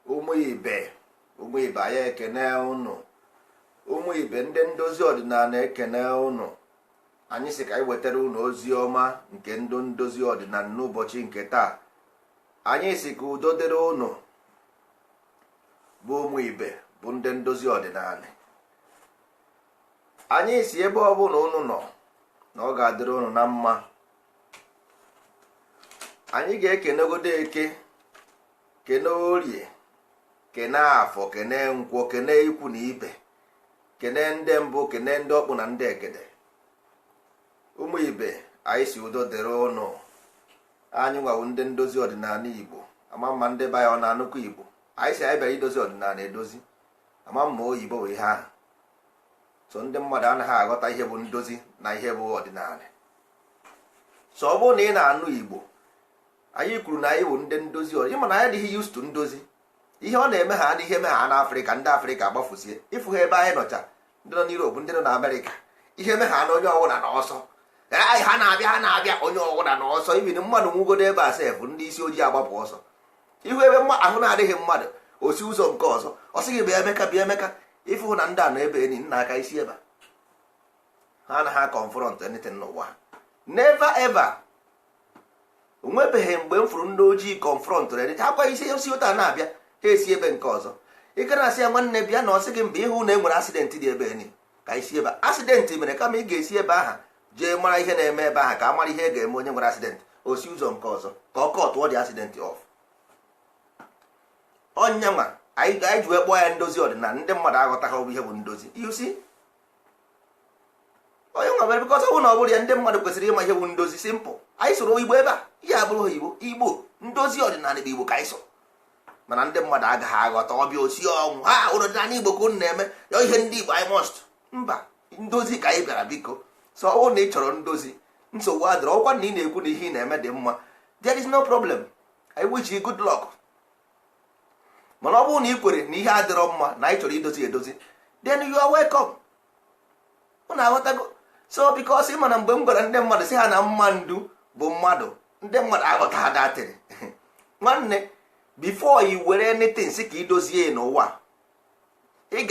Ụmụ ibe, ụmụ ibe, anyị ekene ụnụ. Ụmụ ibe, ndị ndozi ọdịnala ekene ụnụ. Anyị sị ka anyị wetara ụnụ ozi ọma nke ndụ ndozi ọdịnala n'ụbọchị nke taa. Anyị sị ka udo dịrị ụnụ, bụ ụmụ ibe, bụ ndị ndozi ọdịnala. Anyị si ebe ọbụla ụnụ nọ na ọ ga-adịrị ụnụ na mma. Anyị ga-ekenegodo Eke, kene Orie, kene Afọ, kene Nkwọ, kene ikwu na ibe, kene ndị mbụ, kene ndị ọkpụ na ndị egede. Ụmụ ibe, anyị si udo dịrị ụnụ. Anyị nwawo ndị ndozi ọdịnala Igbo. Ama mma ndị be anyị ọ na-anụkwa Igbo. Anyị si anyị bịara idozi ọdịnala edozi. Ama mma oyibo bụ ihe ahụ. So ndị mmadụ anaghị aghọta ihe bụ ndozi na ihe bụ ọdịnala. So ọ bụrụ na ị na-anụ Igbo, anyị kwuru na anyị bụ ndị ndozi ọdịnala. Ịma na anyị adịghị used to ndozi. Ihe ọ na-eme ha adịghị eme ha n'Afrịka. Ndị Afrịka agbafusie ịfụ ha ebe anyị nọcha, ndị nọ n'Europe, ndị nọ na Amerịka. Ihe eme ha na onye ọbụla na ọsọ ha na-abịa, ha na-abịa, onye ọbụla na ọsọ. Ibiri mmadụ nwugodo ebe a sef, ndị isi ojii agbapụ ọsọ. Ihu ebe ahụ na-adịghị mmadụ osi ụzọ nke ọzọ, ọ sị gị bịa Emeka, bịa Emeka. Ịfụ na ndị a nọ ebe enyi nna aka isi ebe ha anaghị confront anything n'ụwa. Never ever. Onwebeghị mgbe m fụrụ ndị ojii confront anything. Ha kwa isi osi ụta na-abịa, ha esi ebe nke ọzọ. Ị gara asị ya, "Nwanne, bịa," na ọ sị gị mba, ịhụ na e nwere accident dị ebe enyi ka isi ebe accident mere, kama ị ga-esi ebe aha jee mara ihe na-eme ebe ahụ, ka a mara ihe e ga-eme onye nwere accident, osi ụzọ nke ọzọ ka ọ kọtụọ dị accident off. Ọnyanwa anyị ji wee kpọọ ya ndozi ọdịnala. Ndị mmadụ aghọtaghị ọ bụ ihe bụ ndozi. You see, onye nwa mere, because ọ bụrụ na ọ bụrụ ya, ndị mmadụ kwesịrị ịma ihe bụ ndozi. Simple. Anyị soro Igbo ebe a, ihe abụrụ ha Igbo. Igbo ndozi ọdịnala bụ Igbo ka anyị so. Mana ndị mmadụ agaghị aghọta. Ọbịa osi ọnwụ ha ụlọ ọdịnala Igbo ka unu na-eme ya, ihe ndị Igbo anyị must mba ndozi ka anyị bịara. Biko, so ọ bụrụ na ị chọrọ ndozi, nsogbu adịrọ. Ọkwa na ị na-ekwu na ihe ị na-eme dị mma, there is no problem. I wish you good luck. Mana ọ bụrụ na ị kwere na ihe adịrọ mma, na anyị chọrọ idozi edozi, then you are welcome. Unu aghọtago? So because ị mana mgbe m gwara ndị mmadụ sị ha na mma ndu bụ mmadụ, ndị mmadụ aghọta ha datịrị. Nwanne, before i were anything sị ka idozie n'ụwa, ị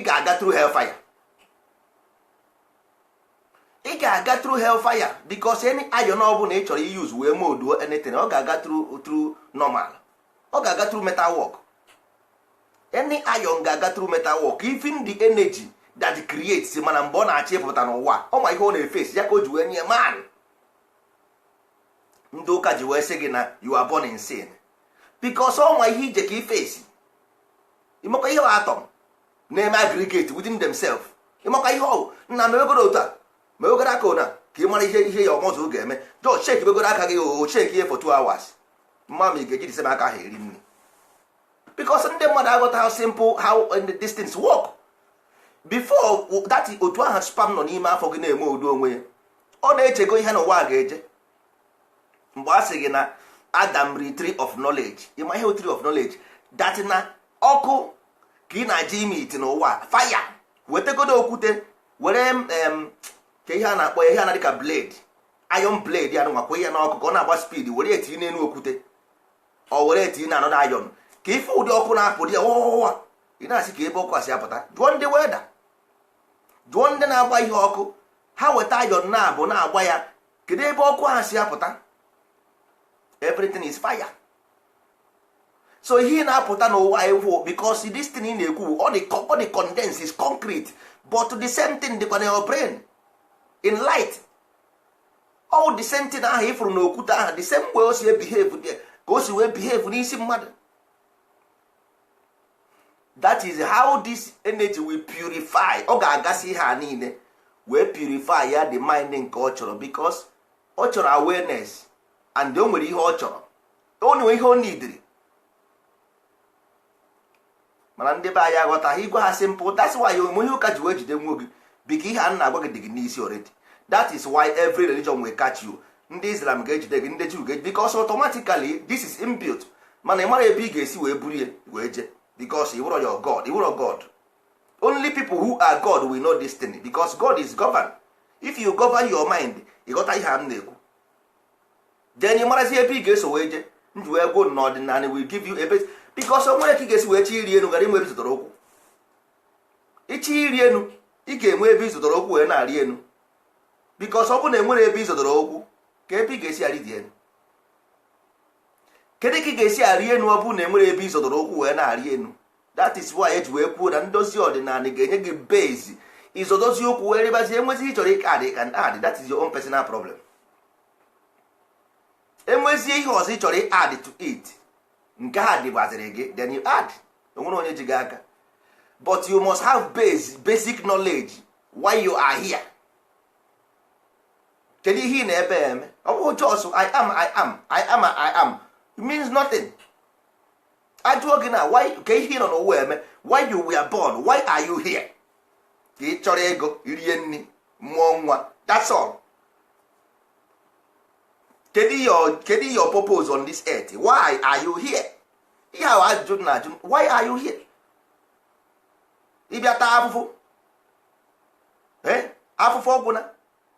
ga-aga through hellfire. Ị ga-aga through hellfire, because any iron ọ bụla ị chọrọ use wee moduo anything, ọ ga-aga through normal, ọ ga-aga through metal work. Any iron ga-aga through metal work. Even the energy that creates, mana mgbe ọ na-achọ ịpụta n'ụwa, ọ ma ihe ọ na-efesi ya ka o ji wee nye man. Ndị ụka ji wee sị gị na you are born in sin, because ọ ma ihe ije ka ifesi. Ịmakwa ihe atom na-eme aggregate within themselves? Ịmakwa ihe ọ nna mewegoro otu a, mewegoro aka ona ka ị mara ihe ya ọmọzụ ga-eme. Just shake begoro aka gị, o shake ihe for 2 hours, mma ma ị ga-eji disem aka ahụ eri nri, because ndị mmadụ aghọta how simple, how these things work. Before that, otu aha sperm nọ n'ime afọ gị na-eme udo onwe ya, ọ na-echego ihe n'ụwa ga-eje. Mgbe a sị gị na Adam ri tree of knowledge, ịma ihe tree of knowledge that na ọkụ ka ị na-aja ime iti n'ụwa, fire. Wetagodo okwute, were ka ihe a na-akpọ ya, ihe a na dịka blade, iron blade ya nwakwa ihe n'ọkụ ka ọ na-agba speed, were etinye n'elu okwute, ọ were etinye na anọdụ iron, ka ife ụdị ọkụ na-apụ dị ya wụwa. Ị na-asị ka ebe ọkụ a si apụta. Jụọ ndị welder, jụọ ndị na-agba ihe ọkụ. Ha weta iron na-abụ na-agba ya, kedu ebe ọkụ ahụ si apụta? Everything is fire. So ihe na-apụta n'ụwa ewu, because this thing ị na-ekwu, ọ dị condense, is concrete, but the same thing dịkwa na your brain in light. All the same thing ahụ ịfụrụ n'okwute ahụ, the same way o si behave there ka o si wee behave n'isi mmadụ. That is how this energy will purify. Ọ ga-agasị ihe a niile wee purify ya, the mind nke ọ chọrọ, because ọ chọrọ awareness and o nwere ihe ọ chọrọ, o nwere ihe ọ nidiri. Mana ndị be anyị aghọtaghị. Igwe ha simple. That's why omume ihe ụka ji wee jide nwa gị bika. Ihe a na-agwa gị dị gị n'isi already. That is why every religion will catch you. Ndị Islam ga-ejide gị, ndị Jew ga-ejide, because automatically this is inbuilt. Mana ị mara ebe ị ga-esi wee buru ya wee jee, because ị wụrọ your God, ị wụrọ God. Only people who are God will know this thing, because God is govern. If you govern your mind, ịghọta ihe a m na-ekwu, then ị marazi ebe ị ga-eso wee jee. Nji wee gwuo n'ọdịnala will give you a base, Because o nwere ka ị ga-esi wee chi iri elu gara inwe ebe ịzụtara ụkwụ. Ịchị iri elu, ị ga-enwe ebe ịzụtara ụkwụ wee na-arị elu, because ọ bụrụ na enwere ebe ịzụtara ụkwụ, ka ebe ị ga-esi arị dị elu? Kedu ka ị ga-esi arị elu ọ bụrụ na enwere ebe ịzọdoro ụkwụ wee na-arị elu? That is why eji wee kwuo na ndozi ọdịnala ga-enye gị base ịzọdozi ụkwụ wee rịbazie. Enwezi ị chọrọ ike adị can add, that is your own personal problem. Enwezie ihe ọzọ ị chọrọ add to it, nke ha dịgbaziri gị, then you add. Onwere onye ji gị aka, but you must have basic knowledge why you are here. Kedu ihe ị na-ebe eme? Ọ bụghị just "I am, I am, I am, I am." It means nothing. Ajụọ gị na why, ka ihe ị nọ n'ụwa eme, why you were born, why are you here? Ka ị chọrọ ego, rie nri, mụọ nwa, that's all. Kedu your purpose on this earth? Why are you here? Ihe ahụ ajụjụ na ajụ, why are you here? Ịbịa taa afụfụ, eh, afụfụ ọgwụ na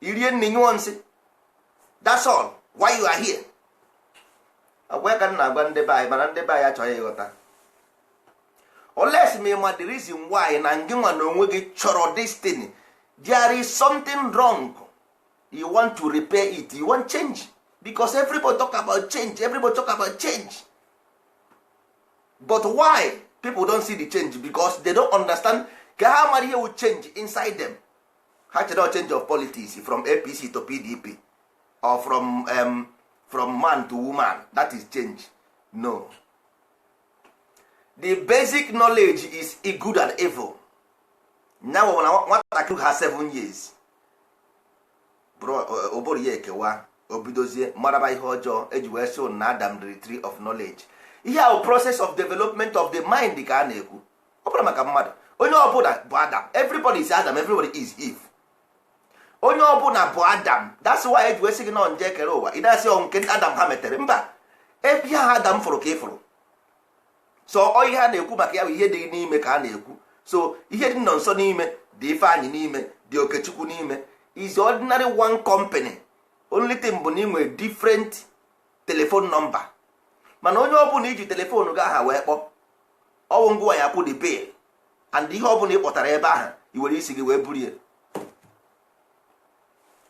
irie nri, nyụọ nsị, that's all. Why you are here? Ọgwa ya ka m na-agwa ndị be anyị, mana ndị be anyị achọghị ịghọta. Unless me ma the reason why na ngị nwa na onwe gị chọrọ this thing, there is something wrong, you want to repair it, you want change, because everybody talk about change, everybody talk about change, but why people don't see the change? Because they don't understand. Ka ha mara ihe will change inside them. Ha chere change of politics from APC to PDP or from man to woman, that is change. No, the basic knowledge is good and evil. Now na nwatakịrị ha 7 years, ụbụrụ ya ekewa, o bidozie maraba ihe ọjọọ. Eji wee sị na Adam the tree of knowledge. Ihe ahụ process of development of the mind ka a na-ekwu. Ọ bụrụ maka mmadụ, onye ọbụla bụ Adam. Everybody is Adam, everybody is Eve. Onye ọbụla bụ Adam. That's why eji wee sị gị nọ nje kere ụwa, ị na-asị ọ nke Adam ha metere mba. Ebe ihe ahụ Adam fụrụ ka ị fụrụ. So ọ ihe a na-ekwu maka ya bụ ihe dị n'ime ka a na-ekwu. So ihe dị nọ nso n'ime dị Ifeanyị n'ime, dị Okechukwu n'ime, is ordinary one company. Only thing bụ na ị nwere different telephone number, mana onye ọbụla iji telephone gị aha wee kpọọ, ọwụ ngwa ya kwụ the bill, and ihe ọbụla ị kpọtara ebe ahụ, i were isi gị wee buru ya.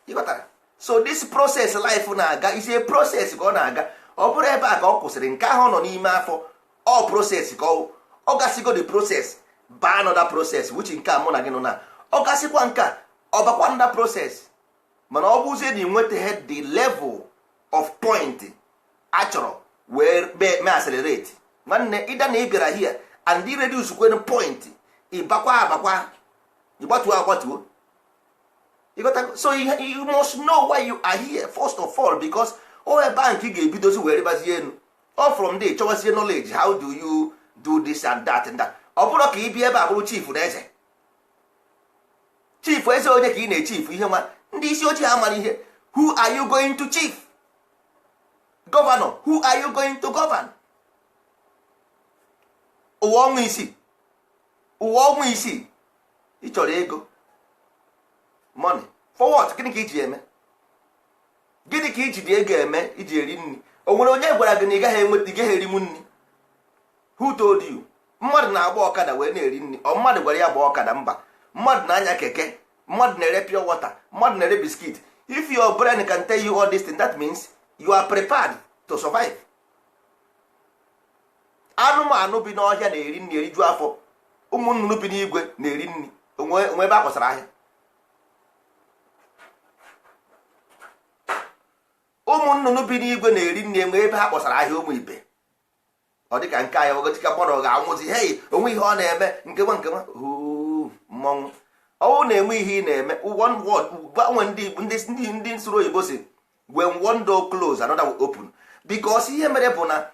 Ịghọtara? So this process life na-aga is a process ka ọ na-aga. Ọ bụrụ ebe a ka ọ kwụsịrị, nke ahụ ọ nọ n'ime afọ, ọ process ka ọ gasigo the process, baa another process, which nke a mụ na gị nọ na ọ gasịkwa nke a, ọ bakwa another process. Mana ọ bụzie na ị nwetaghị the level of point a chọrọ wee mee accelerate, nwanne, ịda na ị bịara here and ị reduce kwen point, ịbakwa abakwa, ịgbatuo agbatuo. You got to, so you must know why you are here first of all, because o ebe ahụ nke ị ga-ebidozi wee rịbazie elu. All from there, chọwazie knowledge, how do you do this and that and that. Ọ bụrụ ka ị bịa ebe a bụrụ chief na eze, chief eze, onye ka ị na-echief? Ihe nwa ndị isi ojii ha mara ihe. Who are you going to chief? Governor, who are you going to govern? Ụwa ọnwa isii, ụwa ọnwa isii, ị chọrọ ego, money for what? Gịnị ka iji eme? Gịnị ka iji dị ego eme? Iji eri nri? O nwere onye gwara gị na ị gaghị enweta, ị gaghị erinwu nri? Who told you? Mmadụ na-agba ọkada wee na-eri nri. Ọ mmadụ gwara ya gba ọkada? Mba. Mmadụ na-anya keke, mmadụ na-ere pure water, mmadụ na-ere biscuit. If your brain can tell you all this thing, that means you are prepared to survive. Anụmanụ bi n'ọhịa na-eri nri, eriju afọ. Ụmụ nnụnụ bi n'igwe na-eri nri. Onwe ebe a kwasara ahịa? Ụmụ nnụnụ bi n'igwe na-eri nri, enwe ebe ha kpọsara ahịa? Ụmụ ibe, ọ dịka nke anyị ogochika mmadụ ga-anwụzi. Hei, onwe ihe ọ na-eme nke nwa nke nwa huu mmọnwụ. Ọnwụ na-enwe ihe ị na-eme. One word, gbanwe. Ndị nsụrụ oyibo si, "When one door close, another will open," because ihe mere bụ na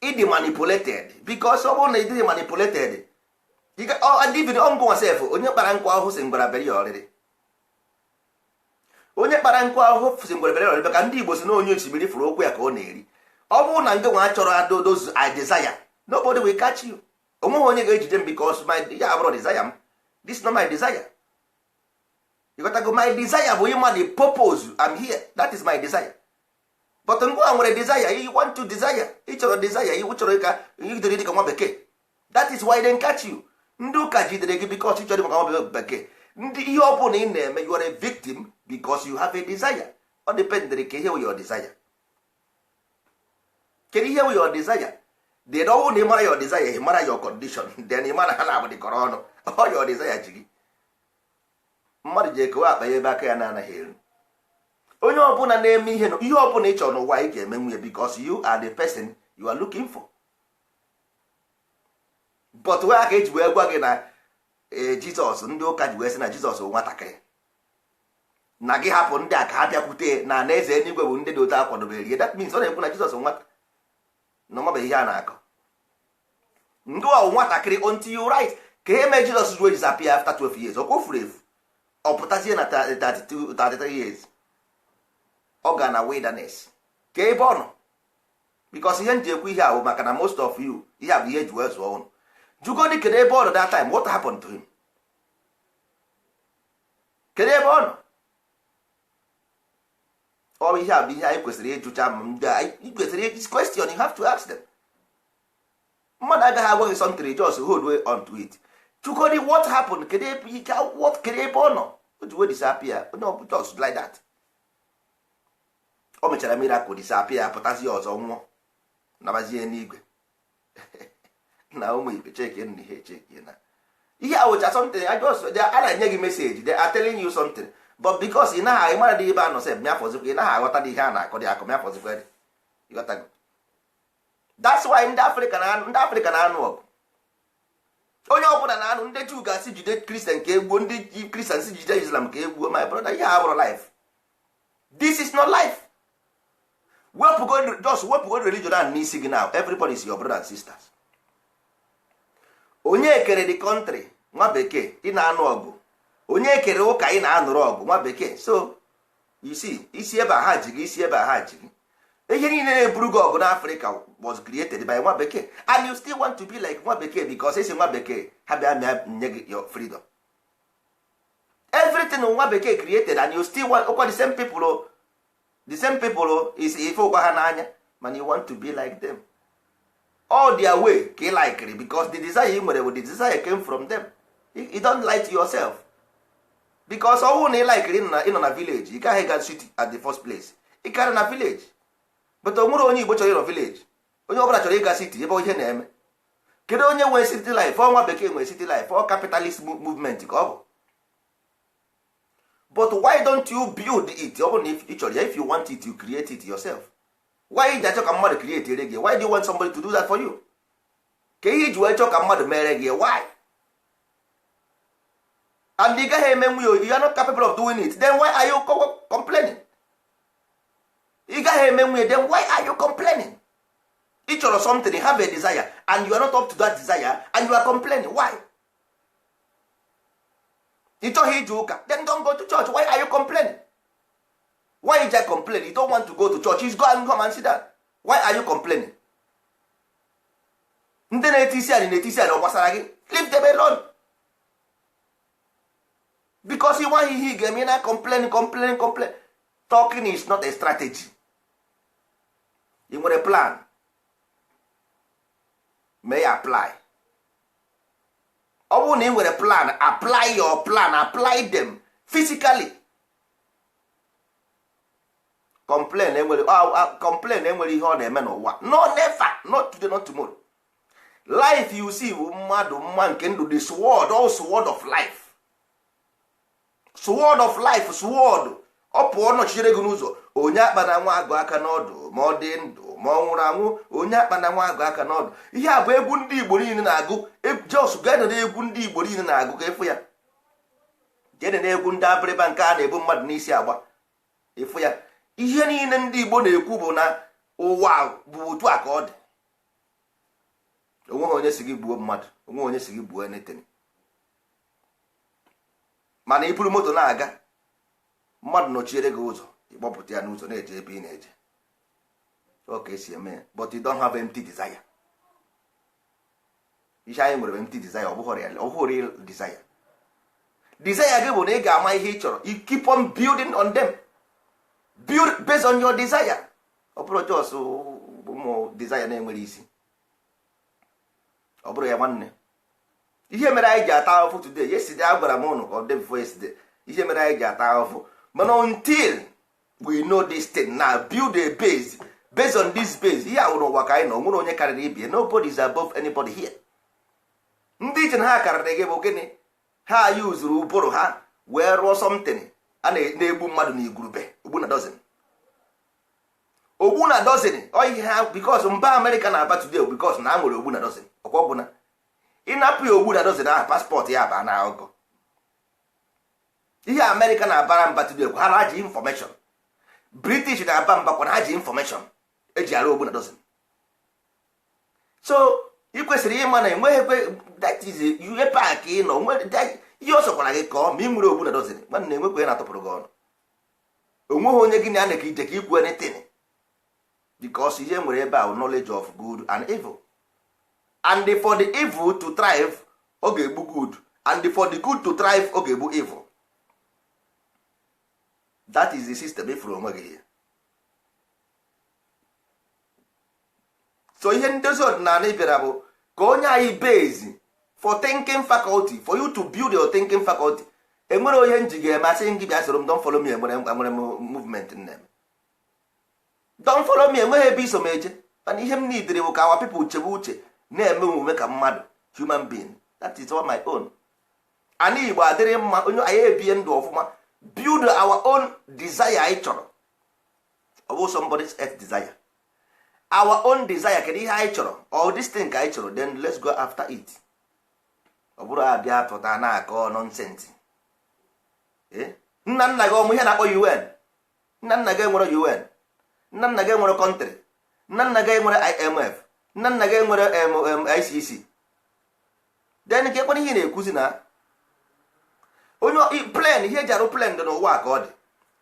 ịdị manipulated. Because ọ bụrụ na ịdịghị manipulated, even ọngụ sef, onye kpara nkụ ahụhụ si ngwara bere ya ọrịrị. Onye kpara nkụ ahụhụ si ngwara bere ya ọrịrị. Ka ndị Igbo si na onye osimiri fụrụ okwu ya ka ọ na-eri. Ọ bụrụ na ndị nwa chọrọ adodozu, I desire, nobody will catch you. Onweghị onye ga-ejide m, because my ya abụrụ desire m. This is not my desire. You got to go. My desire bụ ịma the purpose I'm here. That is my desire. But ngwa, nwere desire, you want to desire, ị chọrọ desire, ị chọrọ ka idere dị ka nwa bekee. That is why they catch you. Ndị ụka jidere gị because ị chọrọ maka nwa bekee. Ndị ihe ọ bụla ị na-eme, you are a victim because you have a desire. Ọ dependere ka ihe wụ your desire. Kedu ihe wụ your desire? Then ọ bụrụ na ị mara your desire, ị mara your condition, then ị mara ha na-abụdịkọrọ ọnụ. Ọ your desire ji gị. Mmadụ ji ekewa akpa ya ebe aka ya na-anaghị eru. Onye ọbụla na-eme ihe, ihe ọbụla ị chọrọ n'ụwa, ị ga-eme nwunye because you are the person you are looking for. But wee aka eji wee gwa gị na Jizọs, ndị ụka ji wee sị na Jizọs bụ nwatakịrị, na gị hapụ ndị a ka ha bịakwute na na eze eluigwe bụ ndị dị otu akwadobere ihe. That means ọ na-ekwu na Jizọs bụ nwata, na ọmabeghị ihe a na-akọ. Ndị ọ nwatakịrị until you right ka e mee Jizọs ruo disappear after 12 years. Ọ kwofuru efu, ọ pụtazie na 32, 33 years, ọ ga na wilderness ka ebe ọ nọ. Because ihe m ji ekwu ihe a bụ maka na most of you, ihe a bụ ihe eji wee zụọ ụnụ. Jugodi, kedu ebe ọ nọ that time? What happened to him? Kedu ebe ọ nọ? Ọ ihe a bụ ihe anyị kwesịrị ịjụcha. Ma ndị anyị kwesịrị, this question you have to ask them. Mmadụ agaghị agwa gị something, just hold way on to it. Chukodi, what happened? Kedu ebe ike what? Kedu ebe ọ nọ o ji wee disappear? Onye ọ bụ just like that, o mechara miracle, disappear, pụtazie ọzọ, nwụọ, nabazie n'igwe. Na ụmụ ibe, cheke na ihe, cheke na ihe a wụcha something. I just a na-enye gị message. They are telling you something, but because ị naghị mara dị ebe a nọ sef, mịafọzikwa, ị naghị aghọta dị ihe a na-akọ dị akọ, mịafọzikwa dị. Ịghọtago? That's why ndị Afrịka na-anụ ọgụ. Onye ọbụla na-anụ, ndị Juu ga-asị jide Christian ka egbuo, ndị Christian si jide Islam ka egbuo. My brother, ihe a bụrụ life. This is not life. Wepụgo, just wepụgo religion ahụ n'isi gị. Now everybody is your brother and sisters. Onye kere the country? Nwa bekee. Ị na-anụ ọgụ, onye kere ụka ị na-anụrụ ọgụ? Nwa bekee. So you see, isi ebe a ha ji gị, isi ebe a ha ji gị. Ihe niile na-eburu gị ọgụ n'Africa was created by nwa bekee, and you still want to be like nwa bekee because esi nwa bekee ha bịa mịa nye gị your freedom. Everything nwa bekee created, and you still want ọkwa the same people o, the same people o, is ife ụkwa ha n'anya, mana you want to be like them. All their way ka ị likere because the desire ị nwere bụ the desire came from them. You don't lie to yourself because ọ bụrụ na ị likere ịnọ na village, ị gaghị ga city at the first place. Ị karị na village, but o nwere onye Igbo chọrọ ịnọ village. Onye ọbụla chọrọ ịga city ebe ihe na-eme. Kedu onye nwee city life? Ọ nwa bekee nwee city life. Ọ capitalist movement ka ọ bụ. But why don't you build it? Ọ bụrụ na ị chọrọ ya, if you want it, you create it yourself. Why iji achọ ka mmadụ create ere gị? Why do you want somebody to do that for you? Ka ihe iji wee chọọ ka mmadụ mere gị? Why? And ị gaghị eme nwunye. You are not capable of doing it, then why are you complaining? Ị gaghị eme nwunye, then why are you complaining? Ị chọrọ something, you have a desire, and you are not up to that desire, and you are complaining. Why? Ị chọghị ije ụka, then don't go to church. Why are you complaining? Why you just complain? You don't want to go to church, just go and come and sit down. Why are you complaining? Ndị na-eti isi anyị na-eti isi anyị, ọ gbasara gị? Leave them alone because ị nwaghị ihe ị ga-eme. Na complain, complain, complain. Talking is not a strategy. Ị nwere plan, mee ya apply. Ọ bụrụ na ị nwere plan, apply your plan, apply them physically. Complain enwere, complain enwere ihe ọ na-eme n'ụwa? No, never. Not today, not tomorrow. Life you see bụ mmadụ mma nke ndụ, the sword, all sword of life, sword of life, sword. Ọ pụọ nọchiere gị n'ụzọ. Onye akpa na nwa agụ aka n'ọdụ, ma ọ dị ndụ ma ọ nwụrụ anwụ, onye akpa na nwa agụ aka n'ọdụ. Ihe a bụ egwu ndị Igbo niile na-agụ. Jos gaa na egwu ndị Igbo niile na-agụ ka ịfụ ya. Jee na egwu ndị abịrịba nke a na-ebu mmadụ n'isi agba, ịfụ ya. Ihe niile ndị Igbo na-ekwu bụ na ụwa bụ otu a ka ọ dị. Onweghị onye si gị gbuo mmadụ, onweghị onye si gị gbuo anything. Mana iburu moto na-aga, mmadụ nọchiere gị ụzọ, ịkpọpụta ya n'ụzọ, na-eje ebe ị na-eje. Ọ ka esi eme ya. But you don't have empty desire. Ihe anyị nwere bụ empty desire. Ọ bụghị real, ọ bụghị real desire. Desire gị bụ na ị ga-ama ihe ị chọrọ. You keep on building on them, build based on your desire. Ọ bụrụ just ụmụ desire na-enwere isi, ọ bụrụ ya. Nwanne, ihe mere anyị ji ata ahụfụ today, yesterday a gwara m ụnụ ka ọ dị before yesterday, ihe mere anyị ji ata ahụfụ, mana until we know this thing now, build a base based on this base. Ihe awụrụ ụwa ka anyị nọ, nwere onye karịrị ibie. Nobody is above anybody here. Ndị iche na ha karịrị gị bụ gịnị? Ha yuzuru ụbụrụ ha wee rụọ something a na-egbu mmadụ na igurube, ogbu na dozen, ogbu na dozen. Ọ ihe ha, because mba Amerịka na-aba today because na ha nwere ogbu na dozen. Ọkwa ọgwụ na ịnapụ ya ogbu na dozen ahụ, passport ya baa na akụkọ. Ihe Amerịka na-abara mba today, ha na-aji information. British na-aba mba kwa na ha ji information eji arụ ogbu na dozen. So ị kwesịrị ịma na enweghị, that is ebe a ka ị nọ. Ihe ọ sọkwara gị kọọ ma ị nwere ogbu na dozen, nwanne, enwekwa na atụpụrụ gị ọnụ. Onweghị onye gị na ana ka ije ka ikwu anything, because ihe nwere ebe a knowledge of good and evil, and for the evil to thrive, ọ ga-egbu good, and for the good to thrive, ọ ga-egbu evil. That is the system ifuru onwe gị here. So ihe ndozi ọdịnala bịara bụ ka onye anyị base for thinking faculty, for you to build your thinking faculty. Enwere onye nji ga-eme asị gị bịa soro m. Don't follow me. Enwere m movement nna-eme. Don't follow me. Enweghị ebe iso m eje, mana ihe m nidiri bụ ka our people chebe uche, na-eme omume ka mmadụ, human being. That is all my own. Ana Igbo adịrị mma, onye anyị ebie ndụ ọfụma, build our own desire anyị chọrọ. Ọ bụ somebody's earth desire, our own desire. Kedu ihe anyị chọrọ? All this thing ka anyị chọrọ, then let's go after it. Ọ bụrụ abịa pụta na-akọ nonsense. Nna nna gị ọmụ ihe na-akpọ UN? Nna nna gị nwere UN? Nna nna gị nwere country? Nna nna gị nwere IMF? Nna nna gị nwere ICC? Then ka ekwere ihe na-ekwuzi na onye plane, ihe eji arụ plane dị n'ụwa ka ọ dị,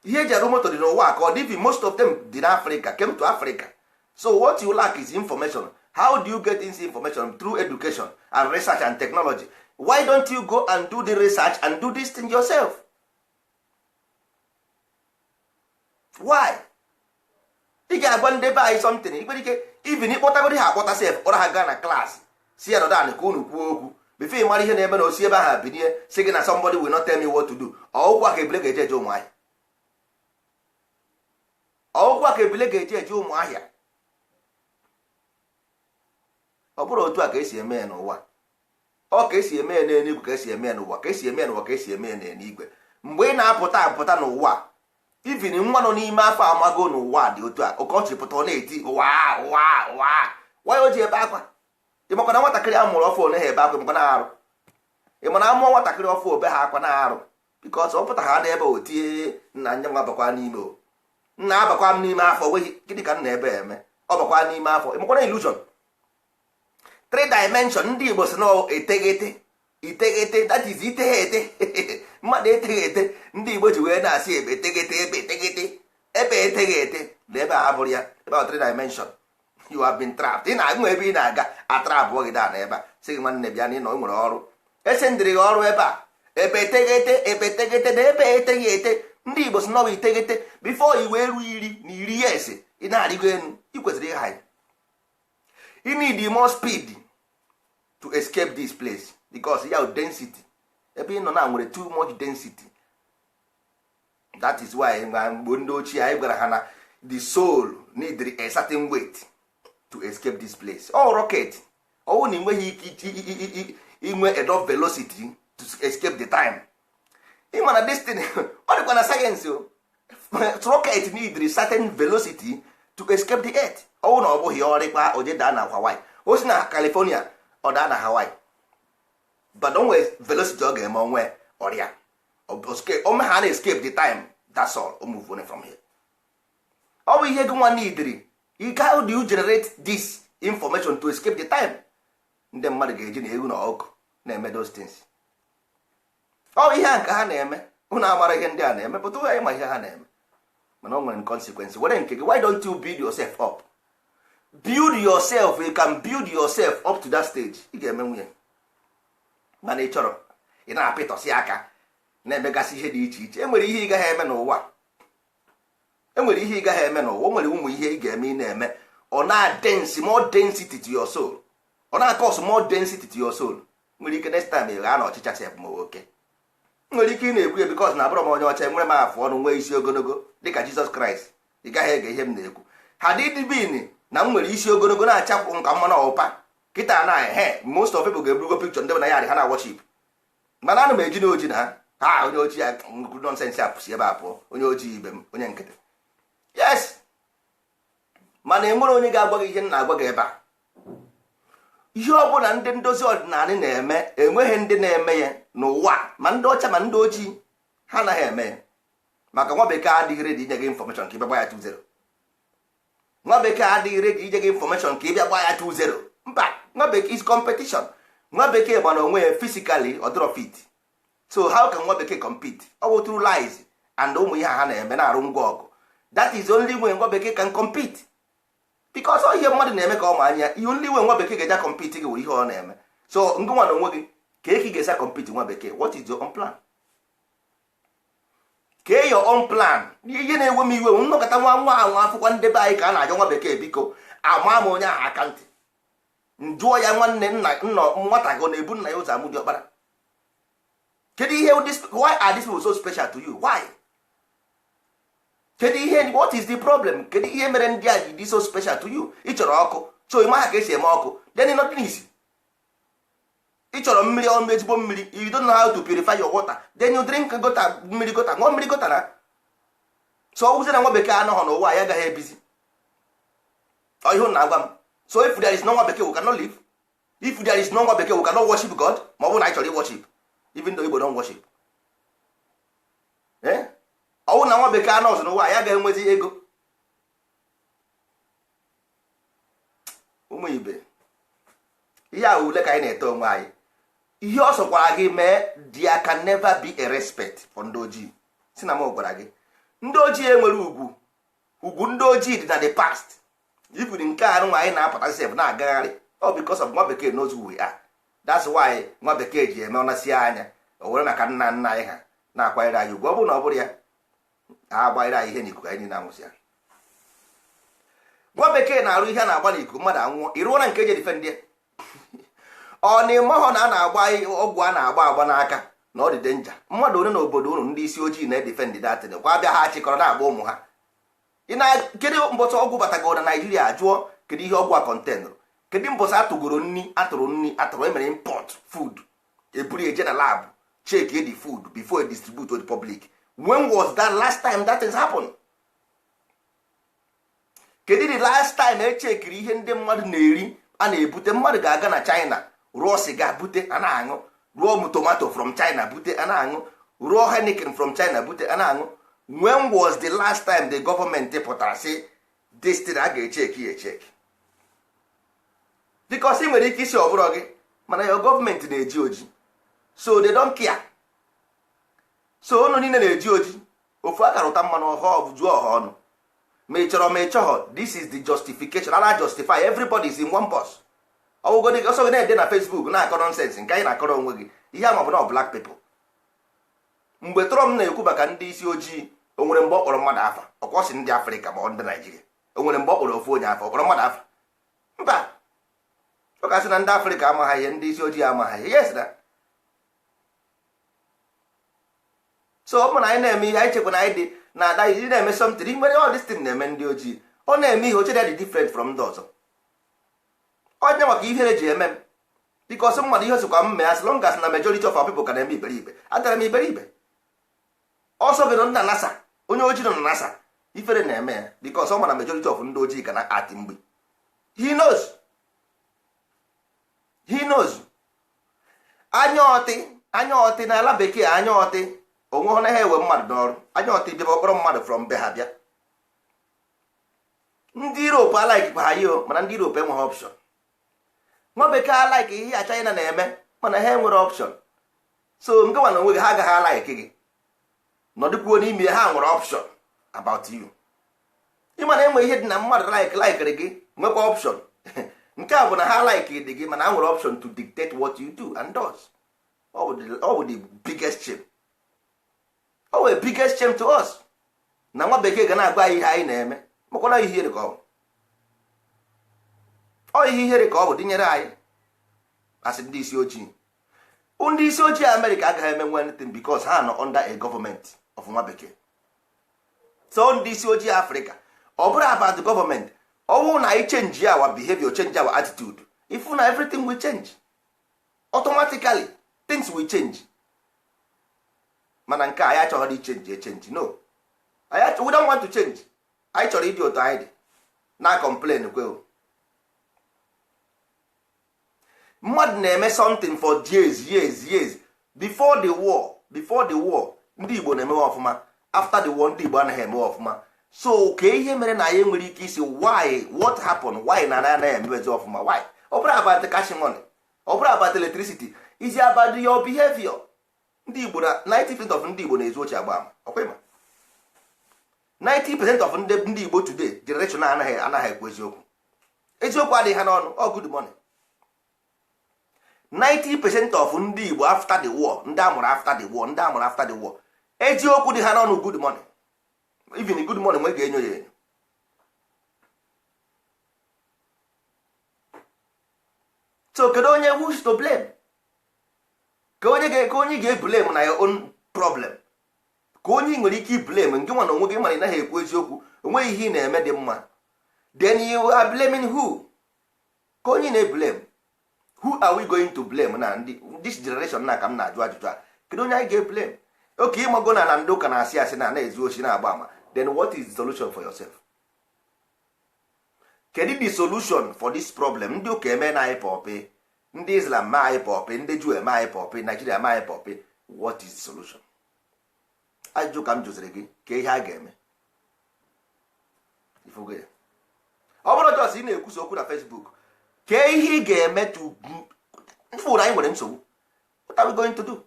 ihe eji arụ moto dị n'ụwa ka ọ dị. Even most of them dị n'Africa, came to Africa. So what you lack is information. How do you get this information? Through education and research and technology. Why don't you go and do the research and do this thing yourself? Why ị ga-agwa ndị be anyị something? Ị nwere ike even ịkpọtagoro ha, akpọta sef, kpọrọ ha gaa na klaasị, si ya nọdụ ka unu kwuo okwu before ị mara ihe na-eme na osi ebe ahụ binie si gị na somebody will not tell me what to do. Ọgwụkwa ka ebile ga-eje eje ụmụahịa, ọgwụkwa ka ebile ga-eje eje ụmụahịa. Ọ bụrụ otu a ka esi eme ya n'ụwa, ọ ka esi eme ya n'eluigwe, ka esi eme ya n'ụwa, ka esi eme ya n'ụwa, ka esi eme ya n'eluigwe. Mgbe ị na-apụta apụta n'ụwa, even nwa nọ n'ime afọ amago n'ụwa dị otu a. Ọkọchị pụta, ọ na-eti ụwa, ụwa, ụwa. Nwanyị o ji ebe akwa, ịmakwa na nwatakịrị a mụrụ ọfụ one ha ebe akwa, ịmakwa na arụ, ịma na amụọ nwatakịrị ọfụ obe ha akwa na arụ, because ọ pụta ha n'ebe o tie nna nye nwa bakwa n'ime, o nna abakwa m n'ime afọ, nweghị gịnị ka nna ebe eme, ọ bakwa n'ime afọ. Ịmakwa na illusion three dimension. Ndị Igbo si na eteghete iteghete, that is iteghete. Mmadụ eteghị ete. Ndị Igbo ji wee na-asị ebe eteghete, ebe eteghete, ebe eteghị ete na ebe a bụrụ ya ebe a three dimension. You have been trapped. Ị na-agụ ebe ị na-aga, atrapụ gị daa na ebe a, sị gị nwanne bịa na ị nọ nwere ọrụ, esendịrị gị ọrụ ebe a, ebe eteghete, ebe eteghete na ebe eteghị ete. Ndị Igbo si nọwa iteghete. Before i wee ruo 10 na 10 years, ị na-arịgo elu, ị kwesịrị ịha. You need more speed to escape this place, because ya density ebe ị nọ na nwere too much density. That is why mgbe ndị ochie anyị gwara ha na the soul need a certain weight to escape this place. All rocket ọwụ na enweghị ike inwe enough velocity to escape the time. Ị ma na destiny ọ dịkwa na sayensị o, rocket need certain velocity to escape the earth. Ọwụ na ọ bụghị ọrịkwa oje daa na Hawaii, o si na California ọ daa na Hawaii, but o nwere velocity ọ ga-eme onwe ọrịa ome ha na escape the time. That's all. O move on from here. Ọ bụ ihe gị nwa nidiri. How do you generate this information to escape the time? Ndị mmadụ ga-eji na ewu na ọkụ na-eme those things. Ọ ihe a nke ha na-eme, unu amara ihe ndị a na-eme pụta anyị ma ihe ha na-eme, mana o nwere consequence. Were nke gị. Why don't you build yourself up? Build yourself. You can build yourself up to that stage. Ị ga-eme nwunye, mana ị chọrọ ị na-apịtọsị aka na-emegasị ihe dị iche iche. Enwere ihe ị gaghị eme n'ụwa. Enwere ihe ị gaghị eme n'ụwa. O nwere ụmụ ihe ị ga-eme, ị na-eme, ọ na-densi more density to your soul, ọ na-acause more density to your soul. Nwere ike next time ị gaa na ọchịcha sef ma oke nwere ike ị na-ekwu ya, because na abụrọ m onye ọcha, nwere m afụ ọnụ, nwee isi ogologo dịka Jizọs Kraịst. Ị gaghị ege ihe m na-ekwu. Had it been na m nwere isi ogologo na-achapụ nka mmanụ ọpụpa kịta na ehe, most of people ga-eburugo picture ndị na ya ha na worship. Mana ana m eji na oji na ha ha onye ojii ya nnukwu nonsense a pụsi ebe a pụọ, onye ojii ibe m, onye nkịtị. Yes, mana enwere onye ga-agwa gị ihe m na-agwa gị ebe a. Ihe ọ bụla ndị ndozi ọdịnala na-eme, enweghị ndị na-eme ya n'ụwa, ma ndị ọcha ma ndị ojii, ha anaghị eme ya, maka nwa bekee adịghị ready inye gị information ka ị bịa gba ya 2-0. Nwa bekee adịghị ready inye gị information ka ị bịa gba ya 2-0. Mba, nwa bekee is competition. Nwa bekee gbara onwe ya physically, ọ dịrọ fit. So how can nwa bekee compete? Ọ bụ through lies and ụmụ ihe ha na-eme na-arụ ngwa ọgụ. That is only way nwa bekee can compete, because ọ ihe mmadụ na-eme ka ọ ma anya ihe. Only way nwa bekee ga-eja compete gị bụ ihe ọ na-eme. So ngị nwa na onwe gị ka eki ga-esa compete nwa bekee? What is your own plan? Kee your own plan. Ihe na-ewe m iwe, nnọkọta nwa nwa anwa akwụkwọ ndị be anyị ka a na-ajọ nwa bekee, biko ama m onye ahụ aka ntị, njụọ ya, nwanne nna nna, nwata gị ọ na-ebu nna ya ụzọ amụ dị ọkpara? Kedu ihe why are these people so special to you? Why? Kedu ihe, what is the problem? Kedu ihe mere ndị a ji dị so special to you? Ị chọrọ ọkụ, so ị maha ka esi eme ọkụ, then nọdụ n'isi. Ị chọrọ mmiri ọnụ, ezigbo mmiri, you don't know how to purify your water, then you drink gutter, mmiri gutter, ṅụọ mmiri gutter. Na so ọ wụzie na nwa bekee anọghọ n'ụwa, ya agaghị ebizi. Ọ ihe na-agwa m. So if there is no nwa bekee, we cannot live. If there is no nwa bekee, we cannot worship God. Ma ọ bụrụ na anyị chọrọ worship, even though Igbo don't worship, eh, ọ bụrụ na nwa bekee anọghị n'ụwa, ya agaghị enwezi ego. Ụmụ ibe, ihe a ule ka anyị na-ete onwe anyị. Ihe ọ sọkwara gị mee, there can never be a respect for ndị ojii. Si na m gwara gị, ndị ojii enwere ugwu. Ugwu ndị ojii dị na the past. Even nke a nwa anyị na-apụta sef na-agagharị, ọ because of nwa bekee knows who we are. That's why nwa bekee ji eme ọnasị anya o were maka nna nna anyị ha na-akwanyere anyị ugwu. Ọ bụrụ na ọ bụrụ ya, ha agbanyere anyị ihe n'ikuku, anyị niile anwụsị ya. Nwa bekee na-arụ ihe a na-agba n'ikuku, mmadụ anwụọ. Ịrụọ na nke eji edife ndị ọ na-eme na a na-agba ọgwụ, a na-agba agba n'aka na ọ dị danger. Mmadụ one n'obodo unu ndị isi ojii na-edefend datin kwa bịa, ha chịkọrọ na-agba ụmụ ha. Ị na kedu mbọchị ọgwụ batagoro na Naijiria? Jụọ kedu ihe ọgwụ a containụrụ. Kedu mbọchị atụgoro nri, atụrụ nri, atụrụ emere import food, eburu eje na lab, check the food before e distribute to the public? When was that last time that things happen? Kedu the last time echeckiri ihe ndị mmadụ na-eri a na-ebute? Mmadụ ga-aga na China rụọ siga bute, a na-aṅụ. Rụọ tomato from China bute, a na-aṅụ. Rụọ Heineken from China bute, a na-aṅụ. When was the last time the government pụtara sị this thing a ga-echeck ya echeck? Because ị nwere ike isi ọ bụrụ gị, mana your gọọmenti na-eji oji, so they don't care. So unu niile na-eji oji ofu aka rụta mmanụ ọha juo ọha ọnụ, ma ị chọrọ ma ị chọghọ. This is the justification ana justify. Everybody is in one bus. Ọgwụgodi ọsọ gị na-ede na Facebook na-akọ nonsense nke anyị na-akọrọ onwe gị. Ihe ama bụ na black people. Mgbe Trump na-ekwu maka ndị isi ojii, o nwere mgbe ọ kpọrọ mmadụ afa? Ọkwọsị ndị Afrịka ma ọ ndị Naijiria. O nwere mgbe ọ kpọrọ ofu onye afa? Ọ kpọrọ mmadụ afa? Mba. Ọ kasị na ndị Afrịka amaghị ihe, ndị isi ojii amaghị ihe. Yes na. So ọ bụ na anyị na-eme ihe anyị chekwa na anyị dị na ada ị na-eme something nwere all this thing na-eme ndị ojii. Ọ na-eme ihe oche dị different from ndị ọzọ. Onye maka ihere ji eme m, because mmadụ ihe osikwa m mee, as long as na majority of our people ka na-eme iberibe, agara m iberibe. Ọsọ gị nọ na NASA, onye ojii nọ na NASA, ifere na-eme ya, because ọ ma na majority of ndị ojii ka na ati mgbe. He knows, he knows. Anya ọtị, anya ọtị n'ala bekee, anya ọtị onwe hụ na ha ewe mmadụ n'ọrụ. Anya ọtị bịa kpọrọ mmadụ from be ha bịa. Ndị Europe alikekwa ha yo, mana ndị Europe enweghị option. Nwa bekee alike ihe ya China na-eme, mana ha enwere option. So nke nwa na onwe gị, ha agaghị alike gị nọdụkwuo n'ime. Ha nwere option about you. Ịma na enwe ihe dị na mmadụ like likere gị, nwekwa option. Nke a bụ na ha like dị gị, mana ha nwere option to dictate what you do and does. Ọ bụ the biggest shame. Ọ bụ biggest shame to us. Na nwa bekee ga na-agwa anyị ihe anyị na-eme, makwana ihe ihere ka ọ bụ. Ọ ihe ihere ka ọ bụ dịnyere anyị asị ndị isi ojii. Ndị isi ojii Amerịka agaghị eme anything because ha nọ under a government of nwa bekee. So ndị isi ojii Afrịka, ọ bụrụ about the government, ọ bụrụ na anyị change our behavior, change our attitude, if na everything will change automatically, things will change. Mana nke a, anyị achọghị ichange echange. No, anyị, we don't want to change. Anyị chọrọ ịdị otu anyị dị na complain kwe. Mmadụ na-eme something for years, years, years. Before the war, before the war, ndị Igbo na-emewe ọfụma. After the war, ndị Igbo anaghị emewe ọfụma. So ka ihe mere na anyị nwere ike isi, why? What happened? Why na anaghị emewezi ọfụma? Why? Ọ bụrụ about cash money, ọ bụrụ about electricity, is about your behavior. Ndị Igbo na 90% of ndị Igbo na-ezu ochi, agba ama. Ọkwa ịma 90% of ndị Igbo today generation anaghị ekwu eziokwu. Eziokwu adịghị ha n'ọnụ. Ọ good money. 90% of ndị Igbo after the war, ndị amụrụ after the war, ndị amụrụ after the war, eziokwu dị ha n'ọnụ. Good money, even good money nwe ga-enyo ya enyo. So kedu onye, who is to blame? Ka onye ga-eblame na your own problem? Ka onye ị nwere ike iblame? Ngị nwa na onwe gị mara ị naghị ekwu eziokwu, onweghị ihe ị na-eme dị mma. Then you are blaming who? Ka onye na-eblame? Who are we going to blame na ndị this generation na ka m na-ajụ ajụjụ a? Kedu onye anyị ga-eblame? Oke ịmago na ndị ụka na-asị asị na na-ezu ochi, na-agba ama. Then what is the solution for yourself? Kedu the solution for this problem? Ndị ụka eme na anyị pọpị, ndị Islam mee anyị pọpị, ndị Juu eme anyị pọpị, Naijiria mee anyị pọpị. What is the solution? Ajụjụ ka m jụziri gị. Ka ihe a ga-eme ifugo ya, ọ bụrụ just ị na-ekwusa okwu na Facebook, kee ihe ị ga-eme to mfụrụ anyị nwere nsogbu? What are we going to do?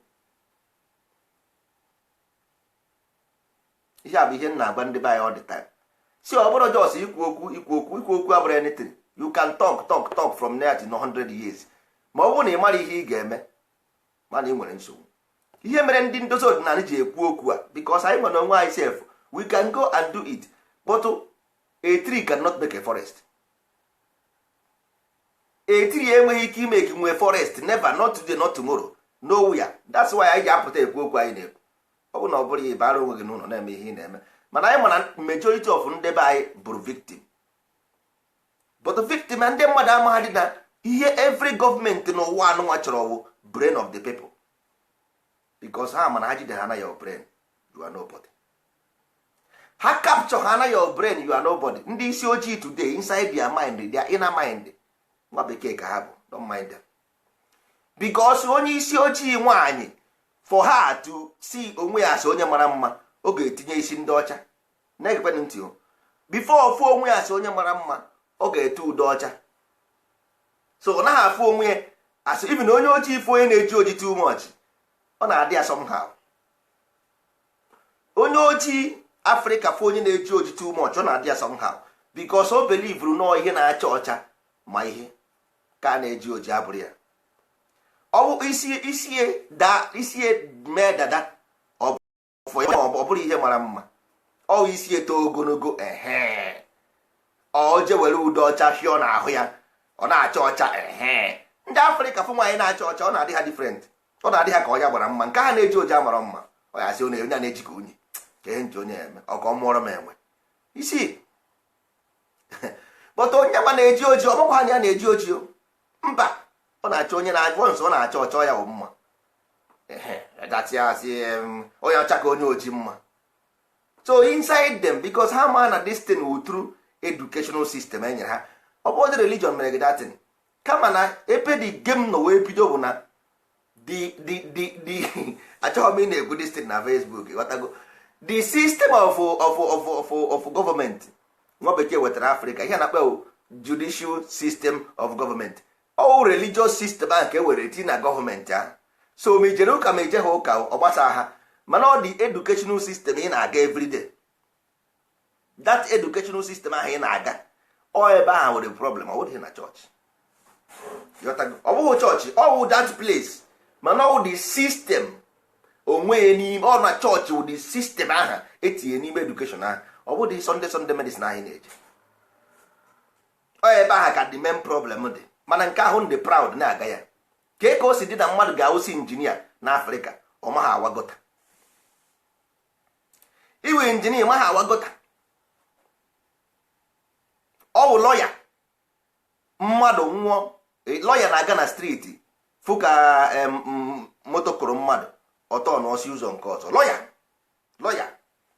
Ihe a bụ ihe m na-agwa ndị be anyị all the time. Si ọ bụrụ just ikwu okwu, ikwu okwu, ikwu okwu abụrụ anything. You can talk, talk, talk from now to 100 years, ma ọ bụrụ na ị mara ihe ị ga-eme, mana ị nwere nsogbu. Ihe mere ndị ndozi ọdịnala ji ekwu okwu a, because anyị nwere onwe anyị sef, we can go and do it, but a tree cannot make a forest. A tree enweghị ike ime ka nwee forest. Never, not today, not tomorrow, nowhere. That's why anyị ji apụta ekwu okwu anyị na-ekwu. Ọ bụ na ọ bụrụ ya, ịbara onwe gị n'ụlọ na-eme ihe ị na-eme. Mana anyị mana majority of ndị be anyị bụrụ victim. But victim na ndị mmadụ amaghị dị na ihe every gọọmenti n'ụwa anụnwa chọrọ bụ brain of the people, because ha mana ha jide ha na your brain, you are nobody. Ha capture ha na your brain, you are nobody. Ndị isi ojii today, inside their mind, their inner mind, nwa bekee ka ha bụ. Don't mind them, because onye isi ojii nwaanyị, for her to see onwe ya asị onye mara mma, ọ ga-etinye isi ndị ọcha. Na-egekwenụ ntị o. Before ofu onwe ya asị onye mara mma, ọ ga-ete ude ọcha. So ọ naghị afụ onwe ya asị. Even onye ojii ife onye na-eji oji too much, ọ na-adị ya somehow. Onye ojii Afrịka fụ onye na-eji oji too much, ọ na-adị ya somehow, because o belivuru nọọ ihe na-acha ọcha ma ihe ka a na-eji oji abụrụ ya. Ọ bụ isi isi daa isi mee dada, ọ bụrụ ihe mara mma. Ọ isi eto ogologo, ehe, ọ je were ude ọcha fịọ n'ahụ ya, ọ na-acha ọcha. Ehe, ndị Afrịka fụ nwaanyị na-acha ọcha, ọ na-adị ha different, ọ na-adị ha ka ọnya gbara mma. Nke ha na-eji oji amara mma, ọ ya sị onye na-eji ka unyi ka ihe nji onye eme ọka ọ mụọrọ m enwe isi. But onye ma na-eji oji, ọ bụkwa anya na-eji oji o, mba, ọ na-achọ onye na-ajụ nsọ, ọ na-acha ọcha ya bụ mma. Asị onye ọcha ka onye oji mma. So inside them, because ha ma na this thing will through educational system e nyere ha. Ọ bụrụ religion mere gị datin, kama na ebe the game nọ wee bido bụ na the achọghị m ị na-ekwu this thing na Facebook. Ghọtago the system of government nwa bekee wetara Afrịka, ihe a na-akpọ judicial system of government, all religious system ahụ ka e were tinye na gọọmenti ahụ. So ma ijere ụka, ma ije ha ụka, ọ gbasa ha. Mana ọ dị educational system ị na-aga everyday, that educational system ahụ ị na-aga, ọ ebe ahụ nwere problem. Ọ bụghị na chọọchị, ọ bụghị chọọchị, ọ bụ that place. Mana ọ dị system Onwe ya n'ime ọ na chọọchị wụ the system aha etinye n'ime education ahụ. Ọ bụghị Sunday medicine anyị na-eje. Ọ ebe ahụ ka the main problem dị. Mana nke ahụ ndị proud na-aga ya ka ka o si dị na mmadụ ga-awụsi injinia na Afrịka, ọ maghị awagota iwe injinia, maghị awagota. Ọ wụ lọya, mmadụ nwụọ, lọya na-aga na street fụ ka moto kụrụ mmadụ, ọtọ n'ọsị ụzọ nke ọzọ. Lọya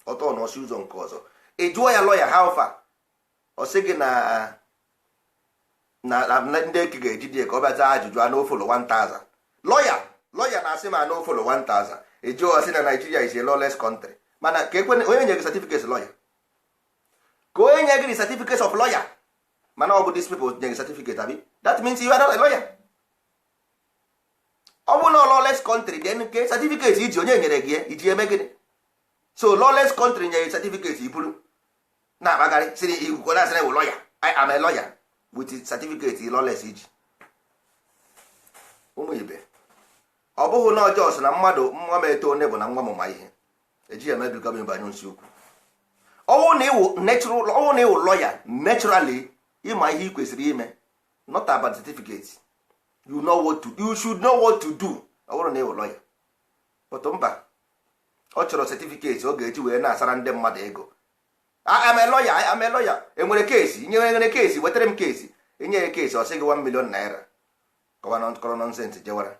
ọtọ n'ọsị ụzọ nke ọzọ. Ị jụọ ya, "Lọya, how far?" Ọ sị gị na ndị eke ga-ejide ya ka ọ bịa zaa ajụjụ a n'ofolo 1000. Lọya na-asị ma n'ofolo 1000. Ị jụọ, sị na Nigeria is a lawless country. Mana ka ekwe onye nye gị certificate lawyer, ka onye nye gị certificate of lawyer? Mana ọ bụ these people nye gị certificate, abi? That means you are not a lawyer. Ọ bụ na lawless country, then nke certificate iji, onye nyere gị ya iji eme gịnị? So lawless country nyere gị certificate, iburu na-akpagharị, sịrị ikwukwo na asịrị wụ lawyer. I am a lawyer with certificate lawless iji. Ụmụ ibe, ọ bụghị na ọjọọ sị na mmadụ nwa m eto onye bụ na nwa m ma ihe ejighị emebiga m banye nsi ukwu. Ọwụ na ịwụ natural, ọwụ na ịwụ lawyer naturally, ịma ihe ị kwesịrị ime, not about certificate. You know what to you should know what to do. Ọ bụrụ na ịwụ lawyer, but mba, ọ chọrọ certificate ọ ga-eji wee na-asara ndị mmadụ ego. I am a lawyer, I am a lawyer. Enwere case nye, nwere case, wetara m case. Enye ya case, ọ sị gị 1 million naira. Kọwa kọrọ nonsense jewara.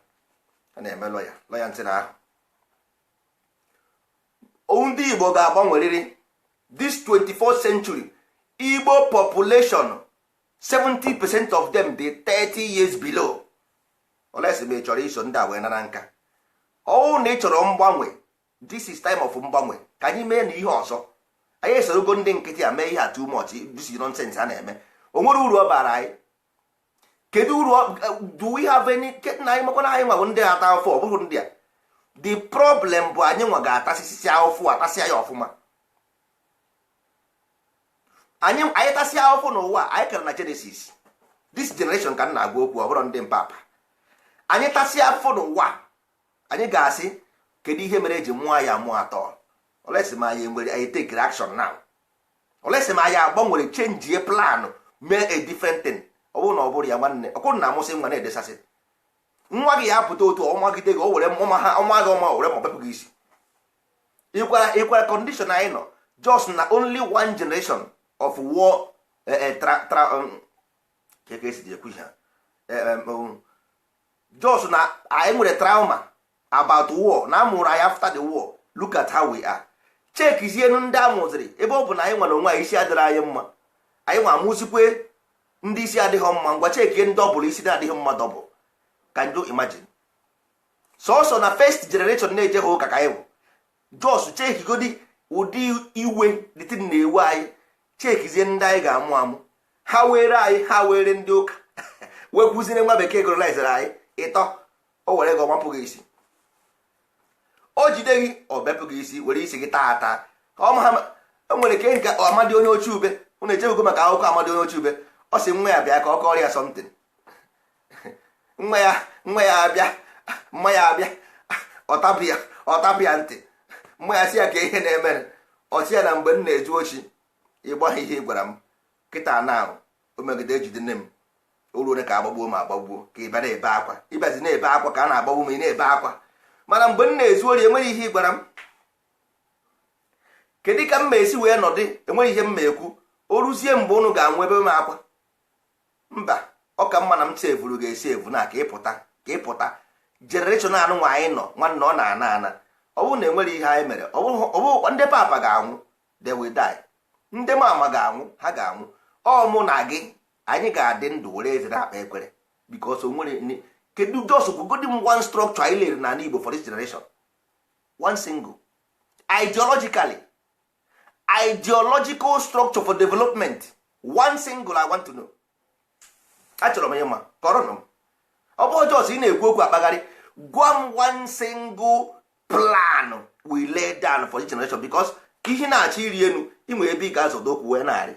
A na-eme lawyer, lawyer ntị na ahụ. Ndị Igbo ga-agbanwerịrị this 24th century. Igbo population, 70% of them dị 30 years below. Olesi ma ị chọrọ iso ndị a wee nara nka, ọwụ na ị chọrọ mgbanwe, this is time of mgbanwe. Ka anyị mee na ihe ọzọ. Anyị esorogo ndị nkịtị a mee ihe a too much. This is nonsense a na-eme. O nwere uru ọ bara anyị? Kedu uru do we have any? Na anyị makwana anyị nwa bụ ndị ata afụfụ. Ọ bụghị ndị a. The problem bụ anyị nwa ga-atasịsị ahụfụ, atasịa ya ọfụma. Anyị tasịa ahụfụ n'ụwa anyị kara na Genesis. This generation ka m na-agwa okwu, ọ bụrụ ndị mpapa. Anyị tasịa afụfụ n'ụwa, anyị ga-asị, "Kedu ihe mere eji mụọ ya mụọ atọ?" Olesi ma anyị nwere, anyị take action now. Olesi ma anyị agbanwere, change plan, mee a different thing. Ọ bụrụ na ọ bụrụ ya, nwanne, ọkwụrụ na amụsị nwa na-edesasị nwa gị, ya apụta otu ọnwagide gị, o were ọma ha ọnwa gị ọma, o were ma bepụ gị isi. Ịkwara condition anyị nọ, just na only one generation of war, tra tra ka esi ekwu ihe, just na anyị nwere trauma about war na amụrụ anyị after the war. Look at how we are. Chekizienu ndị amụziri. Ebe ọ bụ na anyị nwere onwe anyị, isi adịrị anyị mma, anyị nwa amụzikwe ndị isi adịghị mma. Ngwa, chekie ndị ọ bụla isi na-adịghị mma double. Can you imagine? Sọsọ na first generation na-ejeghị ụka ka anyị bụ. Just chekigodi ụdị iwe dịtị na-ewe anyị. Chekizie ndị anyị ga-amụ amụ. Ha were anyị, ha were ndị ụka wekwuzire nwa bekee colonizere anyị ịtọ. O were gị, ọmapụ gị isi, o jide gị, ọ bepụ gị isi, were isi gị taa ata. O nwere ke nke Amadi onye oche ube. Unu echebego maka akụkọ Amadi onye oche ube? Ọ sị nwa ya bịa ka ọ kọrọ ya something. Nwa ya abịa, mma ya abịa, ọtapụ ya ntị. Mma ya sị ya ka ihe na-emere. Ọ sị ya na mgbe m na-ezu ochi, ịgba ha ihe ị gwara m kịta na o megide ejide nne m, o ruo ka agbagbuo m agbagbuo, ka ị bịa na-ebe akwa. Ịbịazi na-ebe akwa ka a na-agbagbu m, ị na-ebe akwa. Mana mgbe m na-ezu ori, enweghị ihe ị gwara m. Kedu ka m ma esi wee nọdị? Enweghị ihe m ma ekwu. O ruzie mgbe ụnụ ga-anwụ ebe m akwa. Mba, ọ ka mma na m sevuru ga-esi evu na ka ịpụta, ka ịpụta. Generation anụ nwa anyị nọ, nwanne, ọ na-ana ana. Ọ bụrụ na enwere ihe anyị mere, ọ bụrụkwa ndị papa ga-anwụ, they will die. Ndị mama ga-anwụ, ha ga-anwụ. Ọ mụ na gị, anyị ga-adị ndụ were eze na-akpa ekwere, because o nwere. Kedu, just gwugodi m one structure anyị lere n'ala Igbo for this generation, one single ideological structure for development, one single. I want to know. Achọrọ m ịma, kọrọ m. Ọ bụ just ị na-ekwu okwu akpagharị. Gwa m one single plan we lay down for this generation, because ihe na-achọ iri elu, inwe ebe ị ga-azọdo okwu wee na-arị.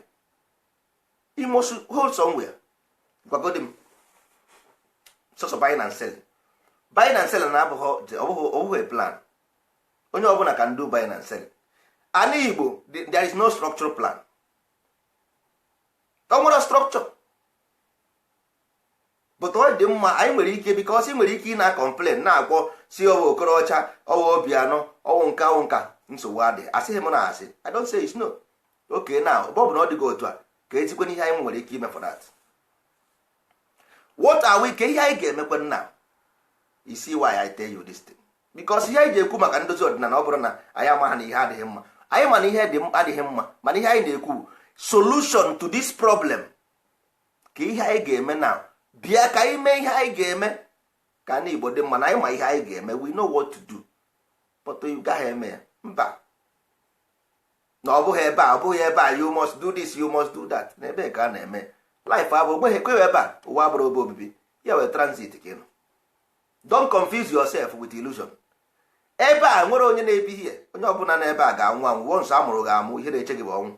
You must hold somewhere. Gwagodi m sọsọ buying and selling, buying and selling na abụghị, ọ bụghị a plan. Onye ọbụla can do buying and selling. Ana Igbo, there is no structural plan. O nwere structure, but ọ dị mma anyị nwere ike, because ị nwere ike ị na-complain, na-agwọ si ọwụ Okorocha, ọwụ Obianọ, ọwụ nka, ọwụ nka. Nsogbu adị. Asịghị m na asị, I don't say it's no. Okay, now, ọ bụ na ọ dịghị otu a, ka ezikwe ihe anyị nwere ike ime for that. What are we, ka ihe anyị ga-emekwe now? You see why I tell you this thing? Because ihe anyị ji ekwu maka ndozi ọdịnala, ọ bụrụ na anyị amaghị na ihe adịghị mma, anyị ma na ihe dị adịghị mma, mana ihe anyị na-ekwu bụ solution to this problem. Ka ihe anyị ga-eme now? Bịa ka anyị mee ihe anyị ga-eme ka ndị Igbo dị mma. Na anyị ma ihe anyị ga-eme. We know what to do, but you gaghị eme ya. Mba, na ọ bụghị ebe a, ọ bụghị ebe a. You must do this, you must do that. Na ebe ka a na-eme life abụ ogbeghị ekweghị ebe a. Ụwa abụrụ ebe obibi ya, wee transit ka ị nọ. Don't confuse yourself with illusion. Ebe a nwere onye na-ebi ihe. Onye ọbụla n'ebe a ga-anwụ anwụ. Once a mụrụ gị amụ, ihe na-eche gị bụ ọnwụ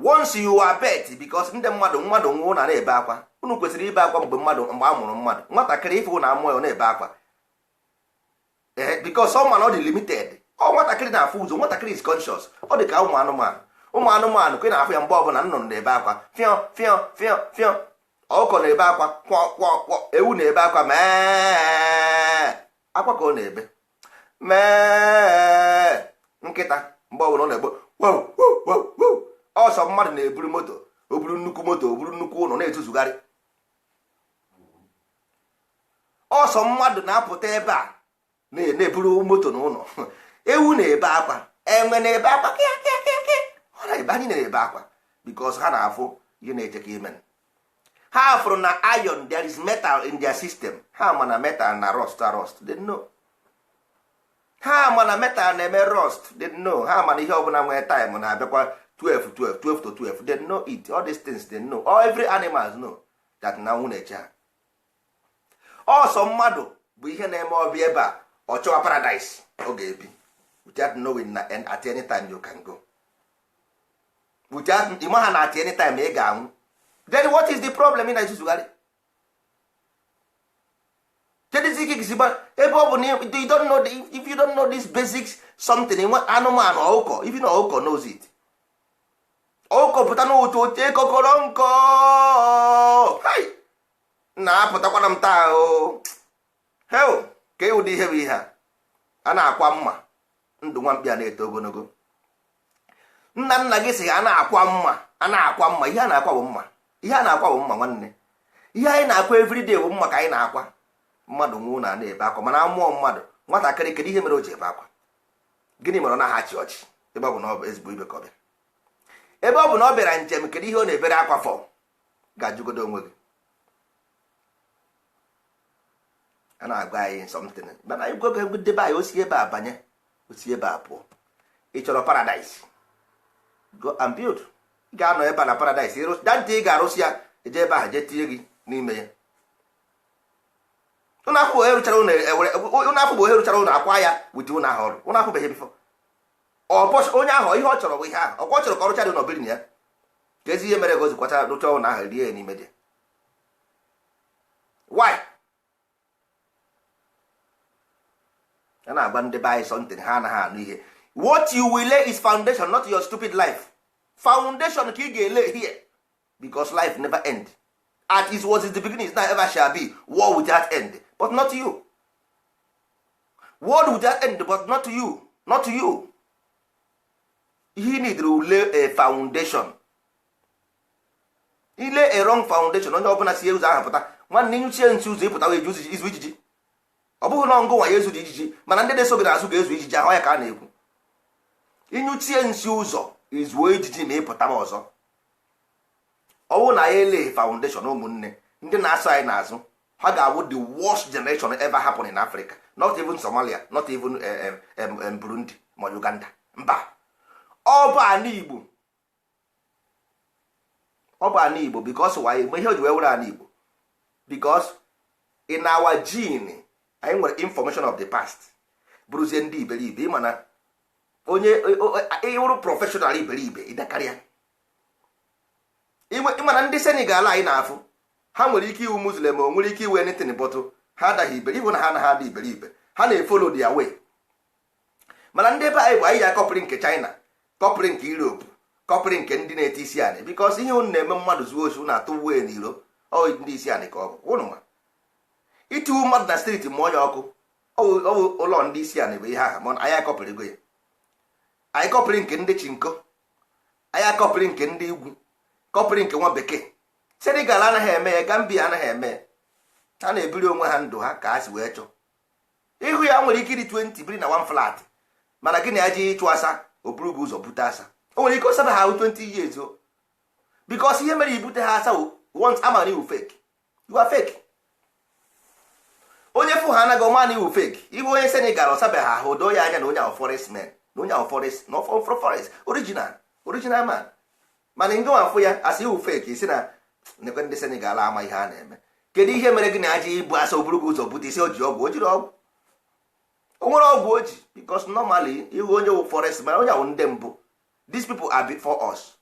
once you are birth, because ndị mmadụ nwụrụ na na-ebe akwa. Unu kwesịrị ibe akwa mgbe mmadụ, mgbe a mụrụ mmadụ, nwatakịrị ịfụ na amụọ ya, ọ na-ebe akwa, ee, because ọ ma na ọ dị limited. Ọ nwatakịrị na-afụ ụzọ. Nwatakịrị is conscious. Ọ dị ka ụmụ anụmanụ. Ụmụ anụmanụ ka ị na-afụ ya mgbe ọbụla nnụnụ na-ebe akwa, fịọ fịọ fịọ fịọ. Ọkụkọ na-ebe akwa, kwọ kwọ kwọ. Ewu na-ebe akwa, mee akwa ka ọ na-ebe, mee. Nkịta, mgbe ọbụla ọ na-egbe, wow wow wow wow. Ọsọ mmadụ na-eburu moto, o buru nnukwu moto, o buru nnukwu ụlọ na-etuzugharị. Ọsọ mmadụ na-apụta ebe a na-eburu moto na ụlọ. Ewu na-ebe akwa, enwe na-ebe akwa, kịa kịa kịa kịa. Ọ na-ebe, anyị na-ebe akwa because ha na-afụ ihe na-eche ka ime ha fụrụ na iron, there is metal in their system. Ha ma na metal na rust rust. They know. Ha ma na metal na-eme rust. They know. Ha ma na ihe ọbụla nwee time na-abịakwa 12 12 12 to 12. They know it. All these things they know. All every animals know that na nwụ na-eche ha. Ọsọ mmadụ bụ ihe na-eme ọbịa ebe a, ọ chọwa paradise ọ ga-ebi, without knowing na at any time you can go, without ịma ha na at any time ị ga-anwụ. Then what is the problem ị na-ezuzugharị? Kedụzi ike gị ebe ọ bụ na you don't know if you don't know this basics something? Nwe anụmanụ, ọkụkọ, even ọkụkọ knows it. Ọkụkọ pụta n'ụtụ oche kokoro nkọ, hai, na-apụtakwana m taa o heo. Ka ụdị ihe bụ ihe a a na-akwa mma ndụ nwamkpi a na-eto ogologo. Nna nna gị sị a na-akwa mma, a na-akwa mma. Ihe a na-akwa bụ mma. Ihe a na-akwa bụ mma, nwanne. Ihe anyị na-akwa everyday bụ mma ka anyị na-akwa. Mmadụ nwụ na na-ebe akwa, mana amụọ mmadụ nwatakịrị, kedu ihe mere o ji ebe akwa? Gịnị mere ọ naghị achị ọchị, ebe ọ bụ na ọ bụ ezigbo ibe ka ọ bịara? Ebe ọ bụ na ọ bịara njem, kedu ihe ọ na-ebere akwa fọ? Ga-ajụgodo onwe gị. A na-agwa anyị something, mana anyị gwago debe anyị osi ebe a banye, osi ebe a pụọ. Ị chọrọ paradise, go and build. Ị ga-anọ ebe a na paradise dante ị ga-arụsị ya, eje ebe ahụ jee tinye gị n'ime ya. Ụnụ afọ bụ onye rụchara ụlọ, ewere ụnụ afọ bụ onye rụchara ụlọ akwa ya wit ụnụ ahụ ọrụ. Ụnụ afụbeghị before. Onye ahụ, ihe ọ chọrọ bụ ihe ahụ ọkwa ọ chọrọ ka ọ rụcha dị n'obiri na ya. Ka ezi ihe mere ka o zikwacha rụcha ụlọ ahụ, rie ya n'ime dị. Why a na-agba ndị be anyị something, ha anaghị anụ ihe. What you will lay is foundation, not your stupid life. Foundation ka ị ga-ele here, because life never end. As it was in the beginning, is now, ever shall be, war without end. But not you. World without end, but not you, not you. He need to lay a foundation. Ile a wrong foundation, onye ọbụla si ụzọ ahụ pụta, nwanne, nyuchie nsi ụzọ ịpụta wee ji izu ijiji. Ọ bụghị na ọngụ nwa ya ezu dị ijiji, mana ndị na-eso gị n'azụ ga-ezu ijiji ahụ. Ya ka a na-ekwu, ịnyụchie nsi ụzọ, izuo ijiji ma ịpụta m ọzọ. Ọ bụrụ na ya eleghị foundation, ụmụnne, ndị na-asụ anyị n'azụ, ha ga-abụ the worst generation ever happen in Africa. Not even Somalia, not even Burundi ma Uganda. Mba, ọ bụ ana Igbo, ọ bụ ana Igbo. Because why? Mgbe ihe o ji wee were ana Igbo, because in our gene anyị nwere information of the past. Bụrụzie ndị iberibe. Ịma na onye ịwụrụ professional iberibe ịdakarịa. Ịma na ndị Senegal anyị na-afụ, ha nwere ike iwu Muslim, o nwere ike iwu anything, but ha adaghị iberibe. Na ha anaghị ada iberibe. Ha na-efollow their way. Mana ndị ebe anyị bụ anyị ji akọpịrị nke China, kọpịrị nke Europe, kọpịrị nke ndị na-ete isi anị, because ihe unu na-eme, mmadụ zuo ozu na-atụ wee n'iro, ọ ndị isi anị ka ọ bụ. Ụnụ ma itiwu mmadụ na street, mụọ ya ọkụ, ọ bụ ụlọ ndị isi anị bụ ihe ahụ. Mana anyị akọpịrịgo ya. Anyị kọpịrị nke ndị chinko, anyị akọpịrị nke ndị ugwu, kọpịrị nke nwa bekee. Senegal anaghị eme ya, Gambia anaghị eme ya. Ha na-ebiri onwe ha ndụ ha ka ha si wee chọọ. Ịhụ ya nwere ike iri 20 biri na one flat, mana gị na ya ji ịchụ asa, o buru gị ụzọ bute asa. O nwere ike ọ saba ha ahụ 20 years o, because ihe mere ibute ha asa, once ama na iwu fake, you are fake. Onye fụ ha anaghị ọma na iwu fake. Ibu onye Senegal, ọ sabeghị ahụ, doo ya anya na onye ahụ forest man, na onye ahụ forest, na forest original, original man. Mana ndị nwa afụ ya asị iwu fake, isi na nekwe ndị Senegal ama ihe a na-eme. Kedu ihe mere gị na aja ibu asa, o buru gị ụzọ bute isi? O ji ọgwụ, o jiri ọgwụ, o nwere ọgwụ o ji. Because normally, ihu onye wụ forest man, onye ahụ ndị mbụ. These people are before us,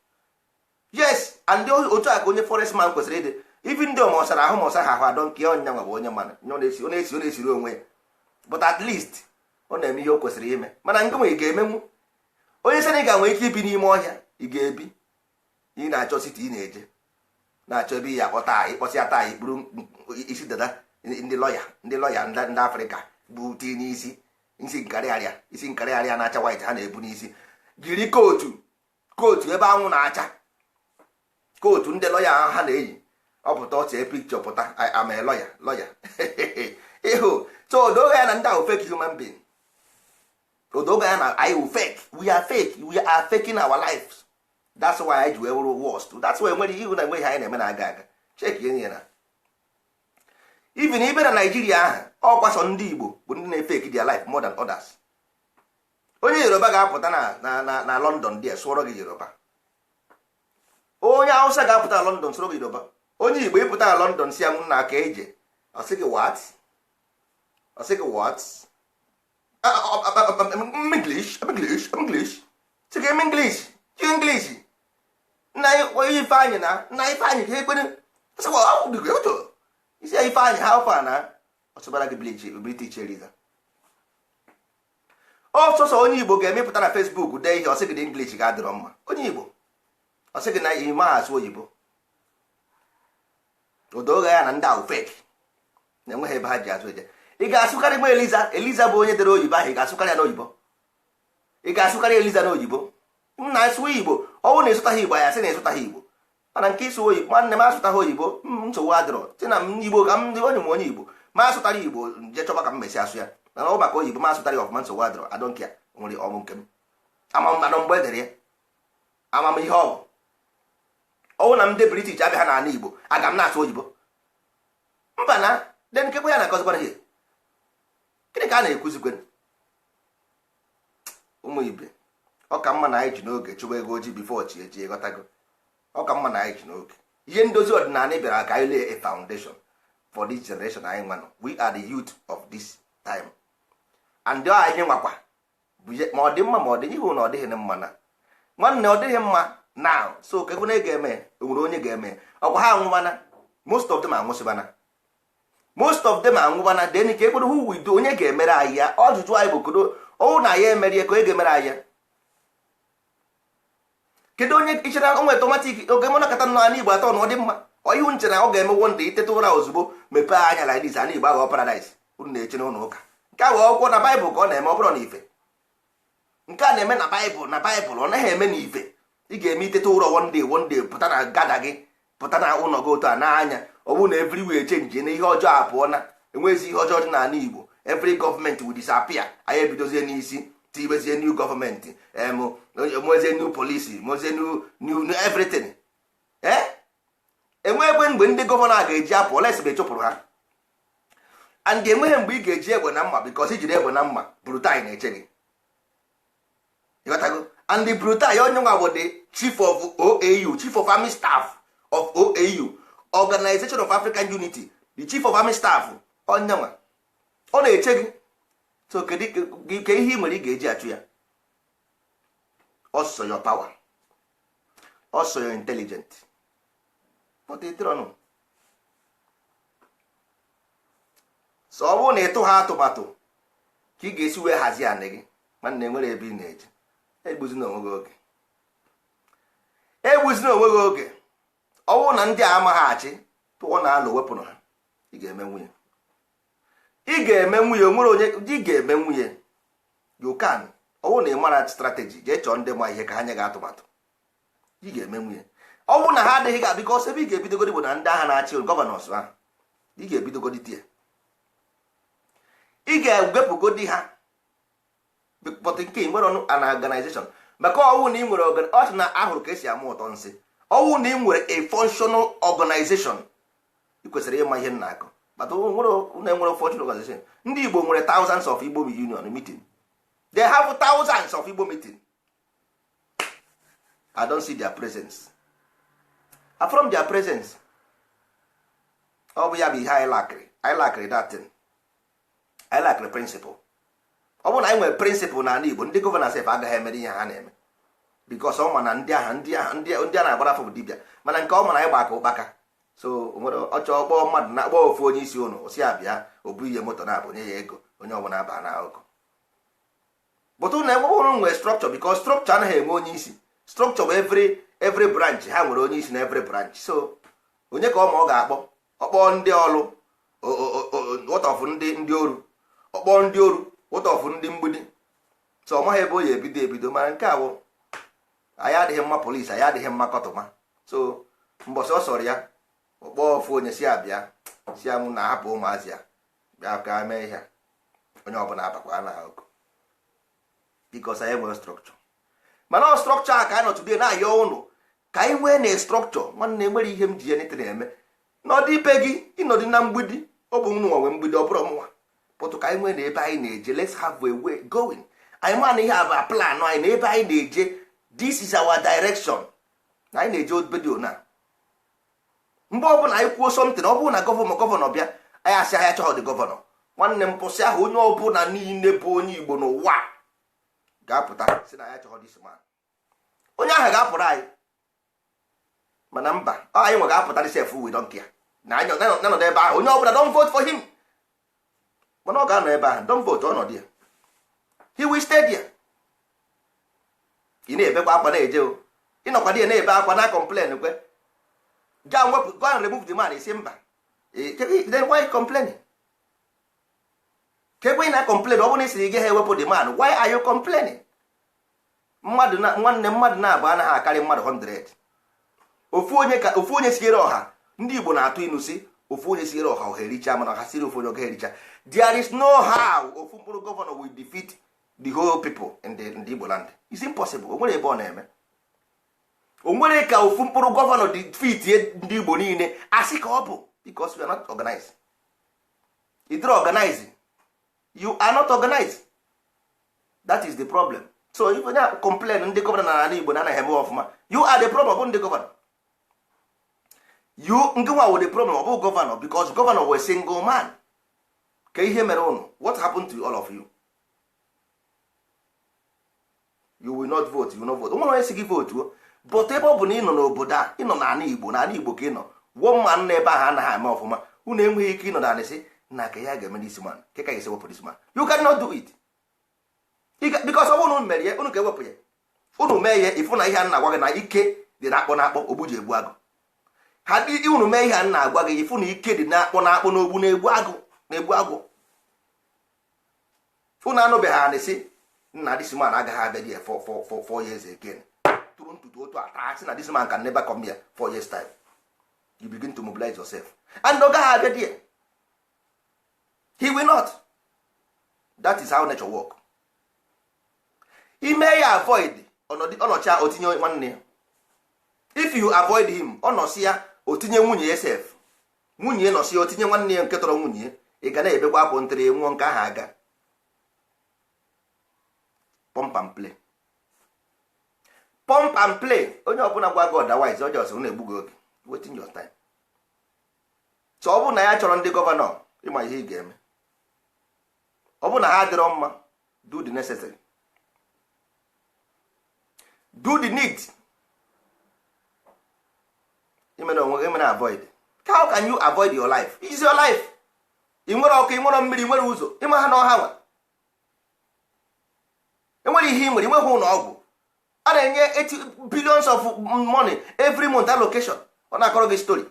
yes. And otu a ka onye forest man kwesịrị ịdị. Even ndị ma ọsara ahụ ma ọsa ha ahụ adọ nke ọnya nwa bụ onye mana ọ na-esi, ọ na-esi, ọ na-esiri onwe ya, but at least ọ na-eme ihe o kwesịrị ime. Mana nke nwere ga-emenwu, onye Senegal nwere ike ibi n'ime ọhịa, ị ga-ebi, ị na-achọ city, ị na-eje na-achọ ebe ị akpọta anyị, kpọsịa taa anyị kpuru isi dada. Ndị lọya, ndị lọya ndị Afrịka bụ tii n'isi, isi nkarịarịa, isi nkarịarịa na-acha white ha na-ebu n'isi, jiri kootu, kootu ebe anwụ na-acha, kootu ndị lọya ahụ ha na-eyi. Ọ pụta, ọchị pikchọ pụta, "I am a lawyer." Lawyer ịhụ. So odoga ya na ndị ahụ fake human being, odoga ya na anyị wụ fake. We are fake, we are faking our lives. That's why anyị ji wee wụrụ worst. That's why nwere ihu na enweghị anyị na-eme na-aga aga. Check ihe na even ibe na Naijiria ahụ, ọkwa sọ ndị Igbo bụ ndị na-efake their life more than others. Onye Yoruba ga-apụta na London dị sụọrọ gị Yoruba. Onye Hausa ga-apụta na London sụọrọ gị Yoruba. Onye Igbo ịpụta na London si ya m na aka eje, ọ sị gị, "What?" Ọ sị gị, "What?" English, English, English. Sị gị English, English. Nna Ifeanyị na nna Ifeanyị ka ekwere isi ya Ifeanyị ha ofe a na ọsụbara gị British Eliza. Ọsọsọ onye Igbo ga-emepụta na Facebook dee ihe, ọsị gị na English ga-adịrọ mma. Onye Igbo, ọsị gị na ime asụ oyibo. Odoga ya na ndị ahụ fake na enweghị ebe ha ji azụ eje. Ị ga-asụkarị nwa Eliza. Eliza bụ onye dere oyibo ahụ. Ị ga-asụkarị ya n'oyibo? Ị ga-asụkarị Eliza n'oyibo? M na-asụ Igbo. Ọ bụrụ na ịsụtaghị Igbo, ya sị na ịsụtaghị Igbo. Mana nke ịsụ oyibo, nwanne m, asụtaghị oyibo, nsogbu adịrọ. Sị na m Igbo ka m dị, onye m onye Igbo ma asụtara Igbo, nje chọba ka m mesi asụ ya. Mana ọ maka oyibo ma asụtara ya ọfụma, nsogbu adịrọ. Adọnke ya nwere ọmụ nke m ama m manụ mgbe edere ya, ama m ihe ọ bụ. Ọwụ na ndị British abịa ha n'ala Igbo, aga m na-asụ oyibo? Mba. Na de nkekwe ya na-akọzikwana ihe, gịnị ka a na-ekwuzikwe? Ụmụ ibe, ọ ka mma na anyị ji n'oge chụwa ego ojii before chi eji. Ghọtago? Ọ ka mma na anyị ji n'oge. Ihe ndozi ọdịnala bịara ka anyị lay a foundation for this generation anyị nwa nọ. We are the youth of this time, and anyị nwakwa bụ ma ọ dị mma ma ọ dị ihu na ọ dịghị mma na nwanne, ọ dịghị mma now. So kekwana ga-eme, enwere onye ga-eme ọkwa ha anwụbana. Most of them anwụsịbana, most of them anwụbana. Then ka ekwere, who will do? Onye ga-emere anyị ya? Ọjụjụ anyị bụ kodo ọnwụ na ya emerie ka onye ga-emere anyị ya? Kedu onye ichere onwe automatic oge mụ nakọta nọ ala Igbo atọ na ọ dị mma? Ọ ihu nche na ọ ga-eme wonder, iteta ụra ozugbo, mepee anya like this, ala Igbo aghọ paradise. Unu na-eche n'ụlọ ụka nke a wee akwụkwọ na Baịbụl ka ọ na-eme. Ọ bụrụ na ife nke a na-eme na Baịbụl, na Baịbụl ọ naghị eme n'ife. Ị ga-eme iteta ụra one day, one day, pụta na gada gị, pụta na ụlọ gị otu a n'anya, ọ bụrụ na everywhere change, na ihe ọjọọ apụọ, na enweghịzi ihe ọjọọ dị n'ala Igbo. Every gọọmenti will disappear. Anyị ebidozie n'isi, tibezie new gọọmenti, mozie new policy, mozie new new everything. Eh, enwe egbe mgbe ndị governor a ga-eji apụ oles mgbe chụpụrụ ha. And enweghị mgbe ị ga-eji egbe na mma, because ijiri egbe na mma, brutal na-eche gị. Ịghọtago? And the brutal onye nwa bụ the chief of OAU, chief of army staff of OAU, Organization of African Unity, the chief of army staff, onye nwa ọ na-eche gị. So kedu ke ihe ị nwere ị ga-eji achụ ya? Also your power, also your intelligent, but ịdịrọnụ. So ọ bụrụ na ịtụ ha atụmatụ Ka ị ga-esi wee hazie anị gị. Nwanne, nwere ebe ị na-eje. Egbuzina onwe gị oge, egbuzina onwe gị oge. Ọnwụ na ndị a amaghị achị, tụọ na alụ, wepụrụ ha. Ị ga-eme nwunye, ị ga-eme nwunye. Nwere onye ị ga-eme nwunye. You can. Ọnwụ na ị mara strategy, jee chọọ ndị ma ihe ka ha nye gị atụmatụ. Ị ga-eme nwunye. Ọnwụ na ha adịghị ga, because ebe ị ga-ebidogodi bụ na ndị agha na-achị, governors ahụ. Ị ga-ebidogodi tie, ị ga-ewepụgodi ha. But nke nwere an organization, maka ọnwụ na ị nwere ọ sị na ahụrụ ka esi ama ụtọ nsị. Ọnwụ na ị nwere a functional organization, ị kwesịrị ịma ihe m na-akọ. But nwere na-enwere functional organization. Ndị Igbo nwere thousands of Igbo union meeting. They have thousands of Igbo meeting. I don't see their presence. From their presence, ọ bụ ya bụ ihe anyị lakịrị. Anyị lakịrị that thing. Anyị lakịrị principle. Ọ bụrụ na anyị nwere principle n'ala Igbo, ndị governor sef agaghị emere ihe ha na-eme, because ọ ma na ndị agha, ndị agha, ndị a na-agbara afọ bụ dibịa. Mana nke ọ ma na anyị gba aka ụkpaka. So nwere ọchọ kpọọ mmadụ na kpọọ ofu onye isi ụnụ, osi abịa obu ihe moto na-abụ, nye ya ego, onye ọbụla aba na akụkọ. But ụnụ enwe ụnụ nwere structure, because structure anaghị enwe onye isi. Structure bụ every branch, ha nwere onye isi na every branch. So onye ka ọ ma ọ ga-akpọ? Ọkpọ ndị ọlụ, what of ndị oru? Ọkpọ ndị oru, what of ndị mgbidi? So ọ maghị ebe o ya ebido ebido. Mana nke a bụ anyị adịghị mma polisi, anyị adịghị mma kọtụma. So mbọsị ọ sọrọ ya, ọkpọ ofu onye si abịa, si anwụ na ahapụ ụmụazị ya bịa ka mee ihe. Onye ọbụla abakwa na akụkọ, because anyị nwere structure. Mana ọ structure a ka anyị nọ today na-ayọ ụnụ ka anyị nwee na structure. Nwanne, nwere ihe m ji ya nịtị eme n'ọdị ibe gị ịnọdị na mgbidi. Ọ bụ nwa nwe mgbidi, ọ bụrụ mụnwa pụtụ. Ka anyị nwee na ebe anyị na-eje. Let's have a way going. Anyị ma na ihe a bụ plan anyị na ebe anyị na-eje. This is our direction na anyị na-eje obedio na mgbe ọbụla anyị kwuo something. Ọ bụrụ na governor bịa, anyị asị anyị achọghị dị governor. Nwanne m, pụsị ahụ. Onye ọbụla niile bụ onye Igbo n'ụwa ga-apụta si na anyị achọghị this man. Onye ahụ ga-apụrụ anyị. Mana mba, ọ anyị nwe ga-apụta sef. We don't care na anyị nọdụ ebe ahụ. Onye ọbụla, don't vote for him. Mana ọ ga-anọ ebe ahụ. Don't vote, ọnọdụ ya, he will stay there. Ị na-ebekwa akwa na-eje o, ịnọkwa dị ya na-ebe akwa na complain kwe ga wepụ, go and remove the man. Isi mba. Then why complaining? Ka ekwe na complain? Ọ bụrụ na ị sịrị ị gaghị ewepụ the man, why are you complaining? Mmadụ na nwanne mmadụ na-abụ anaghị akarị mmadụ 100. Ofu onye ka ofu onye siere ọha. Ndị Igbo na-atụ ilu si ofu onye siere ọha, ọha ericha. Mana ọha siri ofu onye, ọha ericha. There is no how ofu mkpụrụ governor will defeat the whole people in the Igbo land. It's impossible. O nwere ebe ọ na-eme. O nwere ka ofu mkpụrụ governor defeat ndị Igbo niile asị ka ọ bụ, because we are not organized. Idre organize, you are not organized. That is the problem. So if onye complain ndị governor na ala Igbo na anaghị eme ọfụma, you are the problem. Ọ bụ ndị governor, you nke nwa wụ the problem. Ọ bụ governor, because governor were single man. Ka ihe mere ụnụ? What happened to all of you? You will not vote, you will not vote. Onwere onye si gị vote o. But ebe ọ bụ na ị nọ n'obodo a, ị nọ n'ala Igbo, n'ala Igbo ka ị nọ, gwuo mma nọ ebe ahụ anaghị eme ọfụma. Unu enweghị ike ịnọ n'ala sị na ka ya ga-eme this man, ka ka ga-esi wepụ this man. You cannot do it, because ọ bụrụ na unu mere ya, unu ga-ewepụ ya. Unu mee ya, ịfụ na ihe a na-agwa gị na ike dị na-akpọ na-akpọ ogbu ji egbu agụ ha dị. Unu mee ihe a na-agwa gị, ịfụ na ike dị na-akpọ na-akpọ n'ogbu na-egbu agụ, na-egbu agụ. Unu anụbeghị anị sị nna, this man agaghị abịa there for 4 years again. Tụrụ ntutu otu ata sị na this man can never come here 4 years time. You begin to mobilize yourself and ọ gaghị abịa there. He will not. That is how nature work. Ime ya avoid, ọnọcha otinye nwanne ya. If you avoid him, ọ nọsi ya, otinye nwunye ya sef. Nwunye ya nọsi ya, otinye nwanne ya nke tọrọ nwunye ya. Ị ga na-ebekwa akwụ ntịrị nwụọ nke ahụ aga. Pump and play, pump and play. Onye ọbụla gwa gị otherwise, ọ just na-egbu gị oge, waiting your time. So ọ bụrụ na ya chọrọ ndị governor, ịma ihe ị ga-eme. Ọ bụrụ na ha adịrọ mma, do the necessary, do the need. Imere onwe gị, imere avoid. How can you avoid your life? Is your life. Ị nwere ọkụ, ị nwere mmiri, ị nwere ụzọ, ịma ha na ọha nwa. Enwere ihe ị nwere, enweghị ụlọ ọgwụ. A na-enye 80 billions of money every month allocation, ọ na-akọrọ gị story.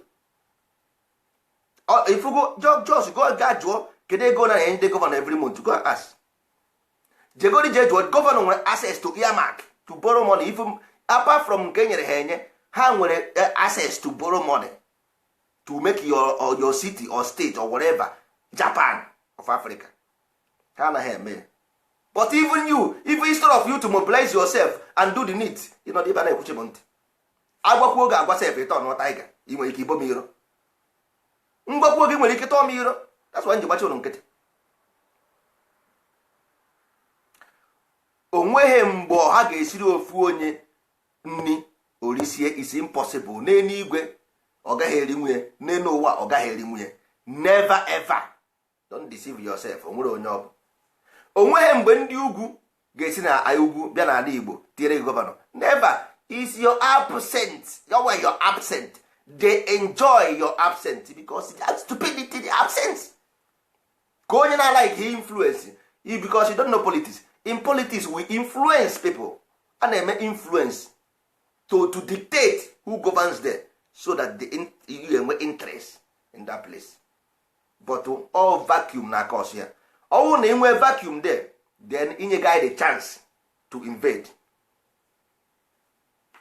Ifugo, just go ga jụọ kedu ego na-enye ndị governor every month. Go and ask, jegori jee jụọ. Governor nwere access to earmark to borrow money. If apart from nke e nyere ha enye, ha nwere access to borrow money to make your city or state or whatever Japan of Africa. Ha anaghị eme ya. But even you, even instead of you to mobilize yourself and do the need, ịnọdụ ebe a na-ekwuchi m ntị, agwakwuo gị agwa sef, ịtọ nọ tiger. Ị nwere ike ibo m iro, mgbakwuo gị nwere ike tọọ m iro. That's why m ji gbachi ụnụ nkịtị. O nweghị mgbe ha ga-esiri ofu onye nri orisie. Is impossible. N'eluigwe ọ gaghị eri nwunye, n'elu ụwa ọ gaghị eri nwunye. Never ever, don't deceive yourself. O nwere onye ọ bụ. O nweghị mgbe ndị ugwu ga-esi na ugwu bịa n'ala Igbo tinyere gị governor. Never. Is your absent, your your absent, they enjoy your absent because that stupidity, the absence ka onye na-like influence, because you don't know politics. In politics we influence people. A na-eme influence to dictate who governs there so that you enwe interest in that place. But all vacuum na cause ya. Ọwụ na enwe vacuum there, then inye guy the chance to invade.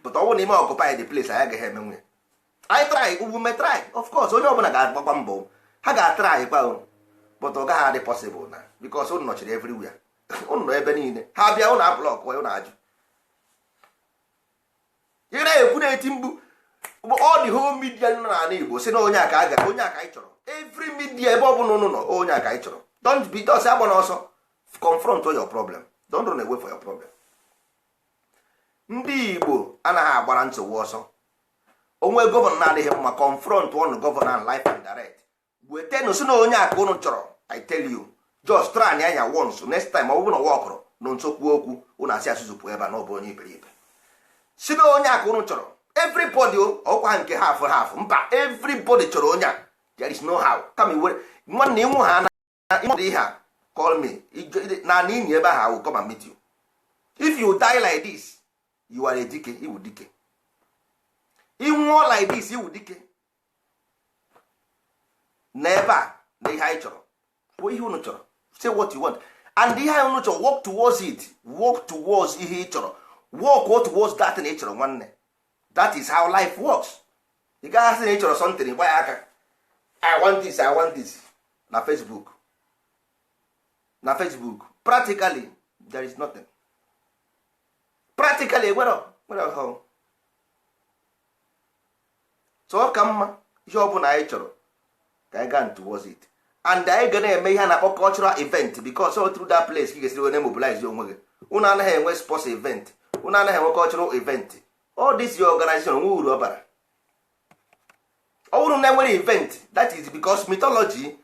But ọwụ na ime occupy the place, anyị agaghị eme nwunye anyị try ugwu me try. Of course onye ọbụla ga-agbakwa mbọ, ha ga-atry kwa o, but ọ gaghị adị possible na because unu nọchiri everywhere, unu nọ ebe niile. Ha bịa, unu ablock, unu ajụ. Ị na-ekwu, na-eti mkpu, all the whole media nọ n'ala Igbo si na onye a ka a ga, onye a ka anyị chọrọ. Every media, ebe ọ bụla unu nọ, onye a ka anyị chọrọ. Don't be just agba n'ọsọ. Confront your problem, don't run away for your problem. Ndị Igbo anaghị agbara nsogbu ọsọ. Onwe governor na-adịghị mma, confront ọnụ governor and life and direct. Wetenụ si na onye a ka unu chọrọ. I tell you, just try anya once. Next time ọ bụrụ na ọ kụrụ na nso kwuo okwu, unu asị asụzụpụ ebe a na ọ bụ onye iberibe. Si na onye a ka unu chọrọ. Everybody, ọkwa nke half half, mba, everybody chọrọ onye a. There is no how. Kama iwere nwanne ịnwụ ha na ihe a, call me na na inyi ebe ahụ, I will come and meet you. If you die like this, you are a dike, iwu dike. Ịnwụọ like this, iwu dike. Na ebe a na ihe anyị chọrọ, kwuo ihe unu chọrọ. Say what you want and ihe anyị unu chọrọ, work towards it. Work towards ihe ị chọrọ, work towards that thing ị chọrọ. Nwanne, that is how life works. Ị gaghị asị na ị chọrọ something, gba ya aka, "I want this, I want this" na Facebook, na Facebook. Practically there is nothing. Practically nwere nwere ọhụụ. So ọ ka mma ihe ọ bụla anyị chọrọ ka anyị gaa towards it, and anyị ga na-eme ihe a na-akpọ cultural event, because all through that place ka ị ga-esiri wee mobilize onwe gị. Unu anaghị enwe sports event, unu anaghị enwe cultural event. All this your organization onwe uru ọ bara ọ bụrụ na enwere event. That is because mythology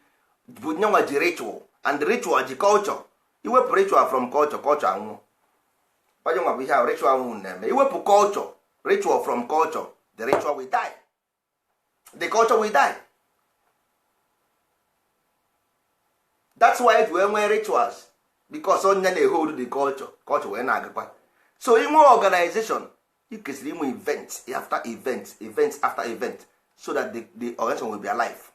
bụ nyanwa ji ritual, and ritual ji culture. Iwepụ ritual from culture, culture anwụọ. Onye nwa bụ ihe ahụ ritual nwụ na-eme. Iwepụ culture, ritual from culture, the ritual will die, the culture will die. That's why eji wee nwee rituals, because onye na-ehold the culture, culture wee na-agakwa. So inwe organization, ị kwesịrị inwe event after event, event after event, so that the organization will be alive.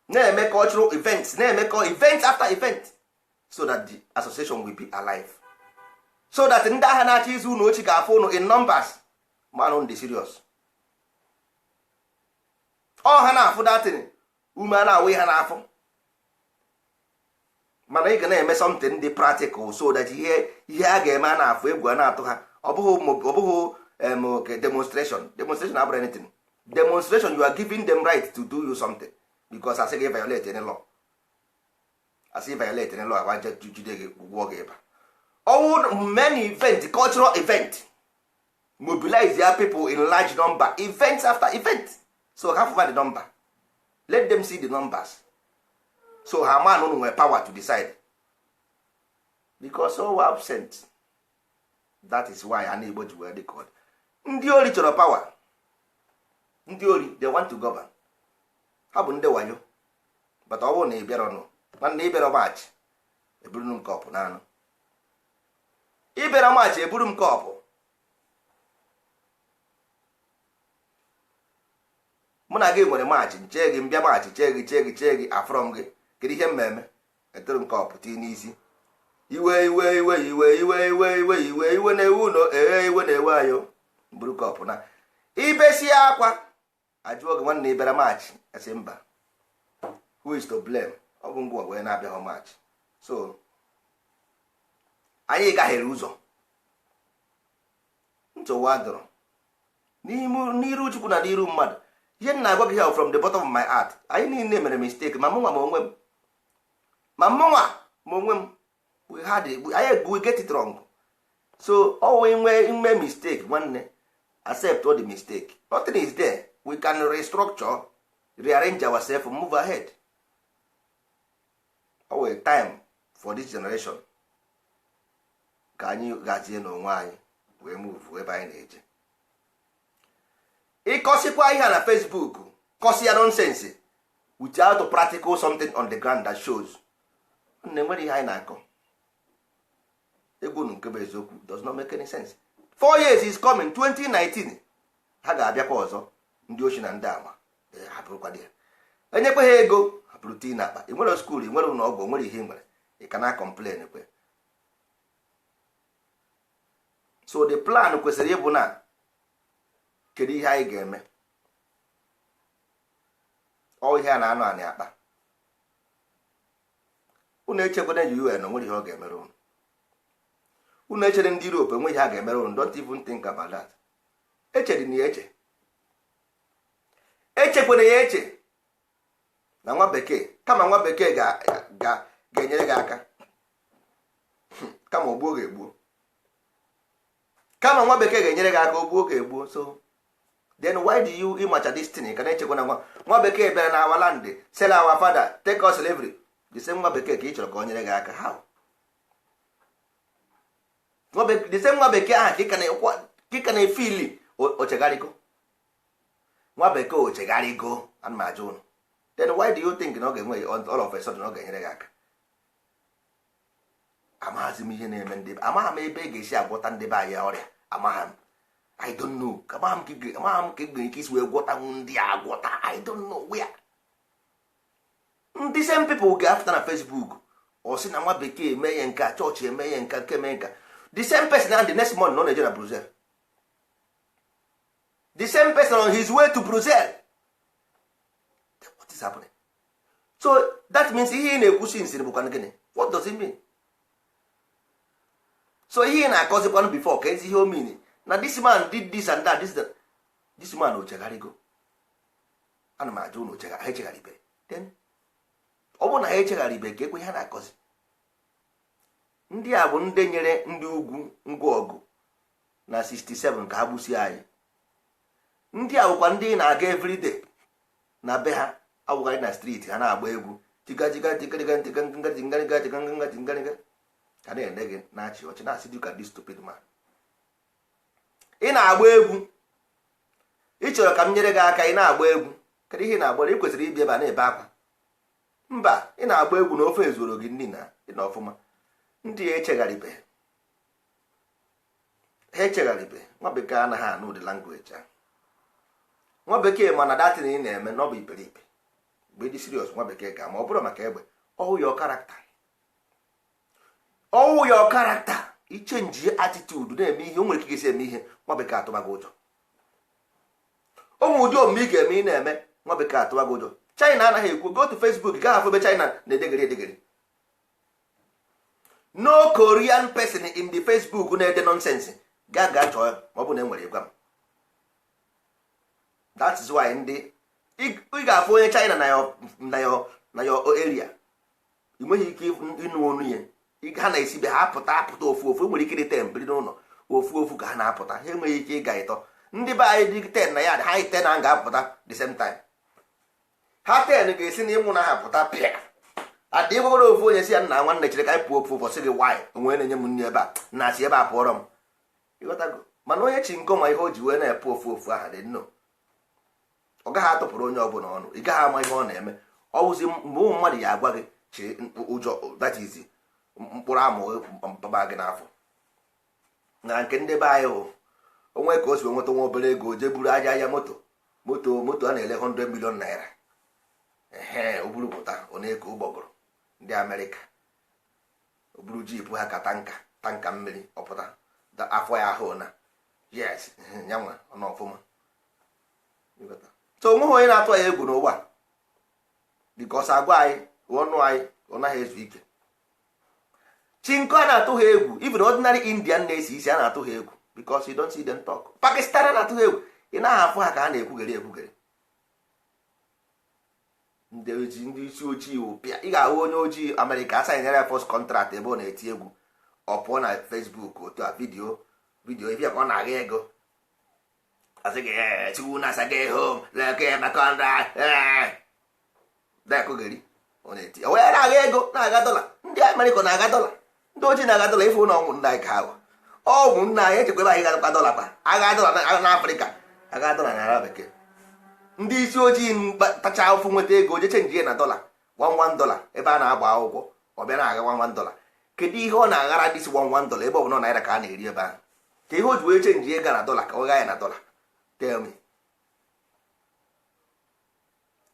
Na-eme cultural events, na-eme event after event, so that the association will be alive, so that ndị agha na-achọ izu unu ochi ga-afụ unu in numbers. Manụ ndị serious ọ ha na-afụ datin ume a na-awụ ha n'afọ. Mana ị ga na-eme something dị practical so that ihe a ga-eme a na-afụ, egwu a na-atụ ha. Ọ bụghị demonstration. Demonstration abụrụ anything. Demonstration, you are giving them right to do you something, because asị gị violate any law, asị violate any law, agba jide gị, gwụọ gị ịba. Ọwụ many event, cultural event, mobilize their people in large number, event after event, so ha fụva the number, let them see the numbers, so ha man unu nwere power to decide, because all absent. That is why ana Igbo ji wee dị ka ọ dị. Ndị ori chọrọ power. Ndị ori, they want to govern. Ha bụ ndị wayo. But ọ bụrụ na ị bịara ọnụ, nwanne, ị bịara ọgbachi, Eburu m cup n'anụ. Ị bịara march, eburu m cup. Mụ na gị nwere match, nchee gị, mbịa match, chee gị, chee gị, chee gị, afọrọ m gị. Kedu ihe mmemme? Etoro m cup tii n'isi. Iwe, iwe, iwe, iwe, iwe, iwe, iwe, iwe, iwe na-ewe ụlọ. Ee, iwe na-ewe ayo. Buru cup na ibesie akwa, ajụọ gị, "Nwanne, ị bịara match?" Asị mba. Who is to blame? Ọ bụ ngwa wee na-abịaghị match. So anyị gaghere ụzọ, nsogbu adọrọ n'iru Chukwu na n'iru mmadụ. Ihe m na-agwa gị here from the bottom of my heart, anyị niile mere mistake, ma mụnwa ma onwe m, ma mụnwa ma onwe m. We had anyị, we get it wrong. So ọwụ inwe ime mistake, nwanne, accept all the mistake. Nothing is there. We can restructure, rearrange ourselves, move ahead. Ọ time for this generation ka anyị gazie n'onwe anyị wee move ebe anyị na-eje. Ịkọsikwa ihe a na Facebook, kọsi ya nonsense without practical something on the ground that shows na enwere ihe anyị na-akọ. Egwu nke bụ eziokwu does not make any sense. 4 years is coming, 2019, ha ga-abịakwa ọzọ. Ndị ochi na ndị ama hapụrụkwa ya, enyekwa ha ego, hapụrụ tii na akpa. Ị nwere school, ị nwere ụlọ ọgwụ, nwere ihe ị nwere, ị ka na complain kwe. So the plan kwesịrị ịbụ na kedu ihe anyị ga-eme? Ọ ihe a na-anụ anị akpa unu. Echekwana UN nwere ihe ọ ga-emere unu. Unu echere ndị Europe enwe ihe a ga-emere unu. Don't even think about that. Echere na ya eche, echekwana ya eche na nwa bekee, kama nwa bekee ga-enyere gị aka, kama ogbuo ga-egbuo, kama nwa bekee ga-enyere gị aka, ogbuo ga-egbuo. So then why do you ịmacha this thing ka na-echekwa na nwa bekee bịara na our land, sell our father, take us slavery? The same nwa bekee ka ị chọrọ ka o nyere gị aka? How? The same nwa bekee ahụ ka ị ka na-efili ochegharịgo? Nwa bekee ochegharịgo? Ana m ajụ ụnụ. Then why do you think na ọ ga-enwe all of a sudden ọ ga-enyere gị aka? Amaghịzi m ihe na-eme ndị, amaghị m ebe e ga-esi agwọta ndị be anyị ọrịa. Amaghị m, I don't know. Amaghị m ka e nwere ike isi wee gwọtanwu ndị a agwọta. I don't know where. Ndị same people ga-afụta na Facebook, ọ sị na nwa bekee eme ya nka, chọọchị eme ya nka, nke eme nka. The same person, and the next month nọ na-eje na Brussels. The same person on his way to Brussels. What is happening? So that means ihe ị na-ekwusi nsiri bụkwa gịnị? What does it mean? So ihe ị na-akọzikwanụ before, ka ezi ihe o mean na this man did this and that, this, that. This man ochegharịgo? Ana m ajụ unu, ha echegharịbe? Then ọ bụrụ na ha echegharịbe, ka ekwe ihe ha na-akọzi. Ndị a bụ ndị nyere ndị ugwu ngwa ọgụ na 67 ka ha gbusie anyị. Ndị a bụkwa ndị na-aga everyday na be ha, awụgharị na street, ha na-agba egwu jigajiga jigajiga jigajiga jigajiga jigajiga jigajiga, ka na-ene gị, na-achị ọchị, na-asị dị ka this stupid man. Ị na-agba egwu, ị chọrọ ka m nyere gị aka, ị na-agba egwu. Kedu ihe ị na-agba? Ị kwesịrị ịbịa ebe a na-ebe akwa. Mba, ị na-agba egwu na ofe ezuru gị nri na ị na ọfụma. Ndị ya echegharịbe, ha echegharịbe. Nwa bekee anaghị anụ ụdị language ahụ. Nwa bekee mana datin ị na-eme na ọ bụ iberibe. Mgbe ị dị serious, nwa bekee ga ma ọ bụrụ maka egbe. Ọwụ your character, ọwụ your character. I change attitude, na-eme ihe o nwere ike isi eme ihe, nwa bekee atụba gị ụjọ. O nwere ụdị omume ị ga-eme, ị na-eme, nwa bekee atụba gị ụjọ. China anaghị ekwu. Go to Facebook, gaa afụ ebe China na-edegere edegere. No Korean person in the Facebook na-ede nonsense. Gaa gaa chọọ ya, ma ọ bụ na e nwere, ịgwa m. That is why ndị ị ga-afụ onye China na your area, ị nweghị ike ịnụ onu ya. Ha na-esi be ha apụta, apụta ofu ofu. Nwere ike ịdị 10 biri n'ụlọ, ofu ofu ka ha na-apụta. Ha enweghị ike ịga ịtọ. Ndị be anyị dị 10 na ya, ha 10 na ga-apụta the same time. Ha 10 ga-esi na ịnwụ na ha pụta pịa adị. Ịgwagoro ofu onye si ya, "Nna, nwanne, chere ka anyị pụọ ofu ofu." Sị gị, "Why? Onwe na-enye m nri ebe a na asị ebe a pụọrọ m." Ịghọtago? Mana onye chi nkọ ma ihe o ji wee na-epu ofu ofu aha dị nnọọ, ọ gaghị atụpụrụ onye ọbụla ọnụ. Ị gaghị ama ihe ọ na-eme. Ọ wụzi mgbe ụmụ mmadụ ya agwa gị chiri ụjọ. That is Mkpụrụ amụ mpaba gị n'afọ na nke ndị be anyị hụ onwe ka o si nweta nwa obere ego, jee buru aja ahịa moto, moto a na-ele 100 million naira. Ehe, o buru pụta, ọ na-eko ụgbọgụrụ ndị Amerịka, o buru jeep ha ka tanker, tanker mmiri, ọpụta afọ ya ahụ na yes, nyanwa ọ nọ ọfụma. So onweghị onye na-atụ anyị egwu n'ụwa, because agwa anyị, ọnụ anyị, ọ naghị ezu ike. Chinko a na-atụ ha egwu. Even ordinary Indian na-esi isi, a na-atụ ha egwu because you don't see them talk. Pakistan a na-atụ ha egwu, ị naghị afụ ha ka ha na-ekwugere ekwugere. Ndị ojii, ndị isi ojii wụ pịa. Ị ga-ahụ onye ojii Amerịka asanyere ya first contract ebe ọ na-eti egwu, ọ pụọ na Facebook otu a, video, video ebe ka ọ na-agha ego, asị gị, "Chukwu na-asa gị home leke maka dakogeri." Ọ na-eti, o wee na-agha ego, na-aga dọla. Ndị Amerịka na-aga dọla, ndị ojii na-aga dọla. Ịfụ na ọnwụ nna anyị ka ahụ ọgwụ nna anyị echekwaba anyị ga-agakwa dọla kwa, agha dọla n'Afrịka, agha dọla na ala bekee. Ndị isi ojii tacha ụfụ nweta ego, je change na dọla, $1 $1 ebe a na-agba akwụkwọ, ọ bịa na-agha $1 $1. Kedu ihe ọ na-aghara this $1 $1, ebe ọ bụ na naira ka a na-eri ebe ahụ? Ka ihe o ji wee change ego na dọla ka ọ ghaa ya na dọla? Tell me.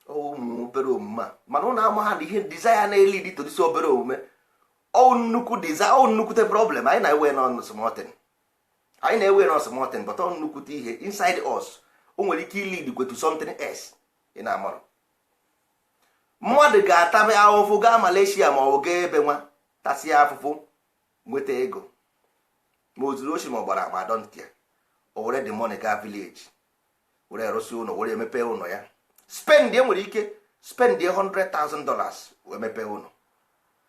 Ụmụ obere omume a, mana ụnụ ama ha na ihe desire na-elead to this obere omume. Ọ nnukwu desire, ọ nnukwute problem anyị na-ewe nọ small thing, anyị na-ewe nọ small thing, but ọ nnukwute ihe inside us. O nwere ike ilead kwe to something else. Ị na-amarụ mmadụ ga-atabe ahụfụ gaa Malaysia ma ọ bụ gaa ebe nwa, tasịa afụfụ nweta ego, ma o zuru oshi ma ọ gbara ama, don't care. O were the money gaa village, were rụsị ụlọ, were emepe ụlọ ya, spend. Nwere ike spend $100,000 wee mepee ụlọ,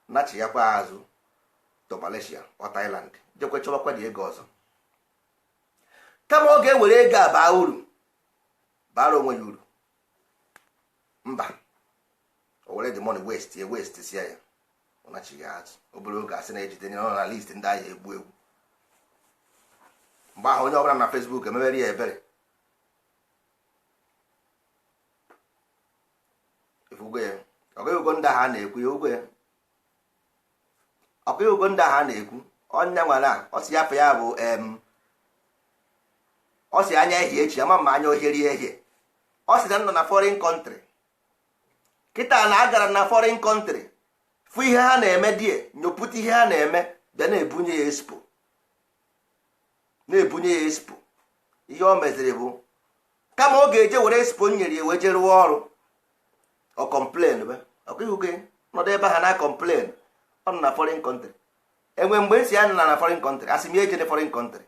nachi ya kwa azụ to Malaysia ọ Thailand, jekwe chọbakwa dị ego ọzọ. Kama ọ ga-ewere ego a baa uru, bara onwe ya uru, mba, o were the money waste ya, waste sia ya, ọ nachighị azụ. Obere oge, asị na-ejide nọ na list ndị agha egbu egbu. Mgbe ahụ, onye ọbụla na Facebook emewere ya ebere. Ifugo ya, ọkwa ugo ndị agha na-ekwu ya, ugo ya, ọkwa ugo ndị agha na-ekwu ọnya nwere a. Ọ sị ya afọ ya bụ em, ọ sị anya ehie echi ama ma anya ohieri ehie. Ọ sị na nọ na foreign country kịta, na agara na foreign country fụ ihe ha na-eme die, nyopụta ihe ha na-eme, bịa na-ebunye ya expo, na-ebunye ya expo. Ihe o meziri bụ kama ọ ga-eje were expo nyere ya wee jee rụọ ọrụ, ọ complain be ọkwa ihu gị nọdụ ebe ha na complain. Ọ nọ na foreign country. Enwe mgbe esi ya nọ na foreign country, asị m ya ejere foreign country.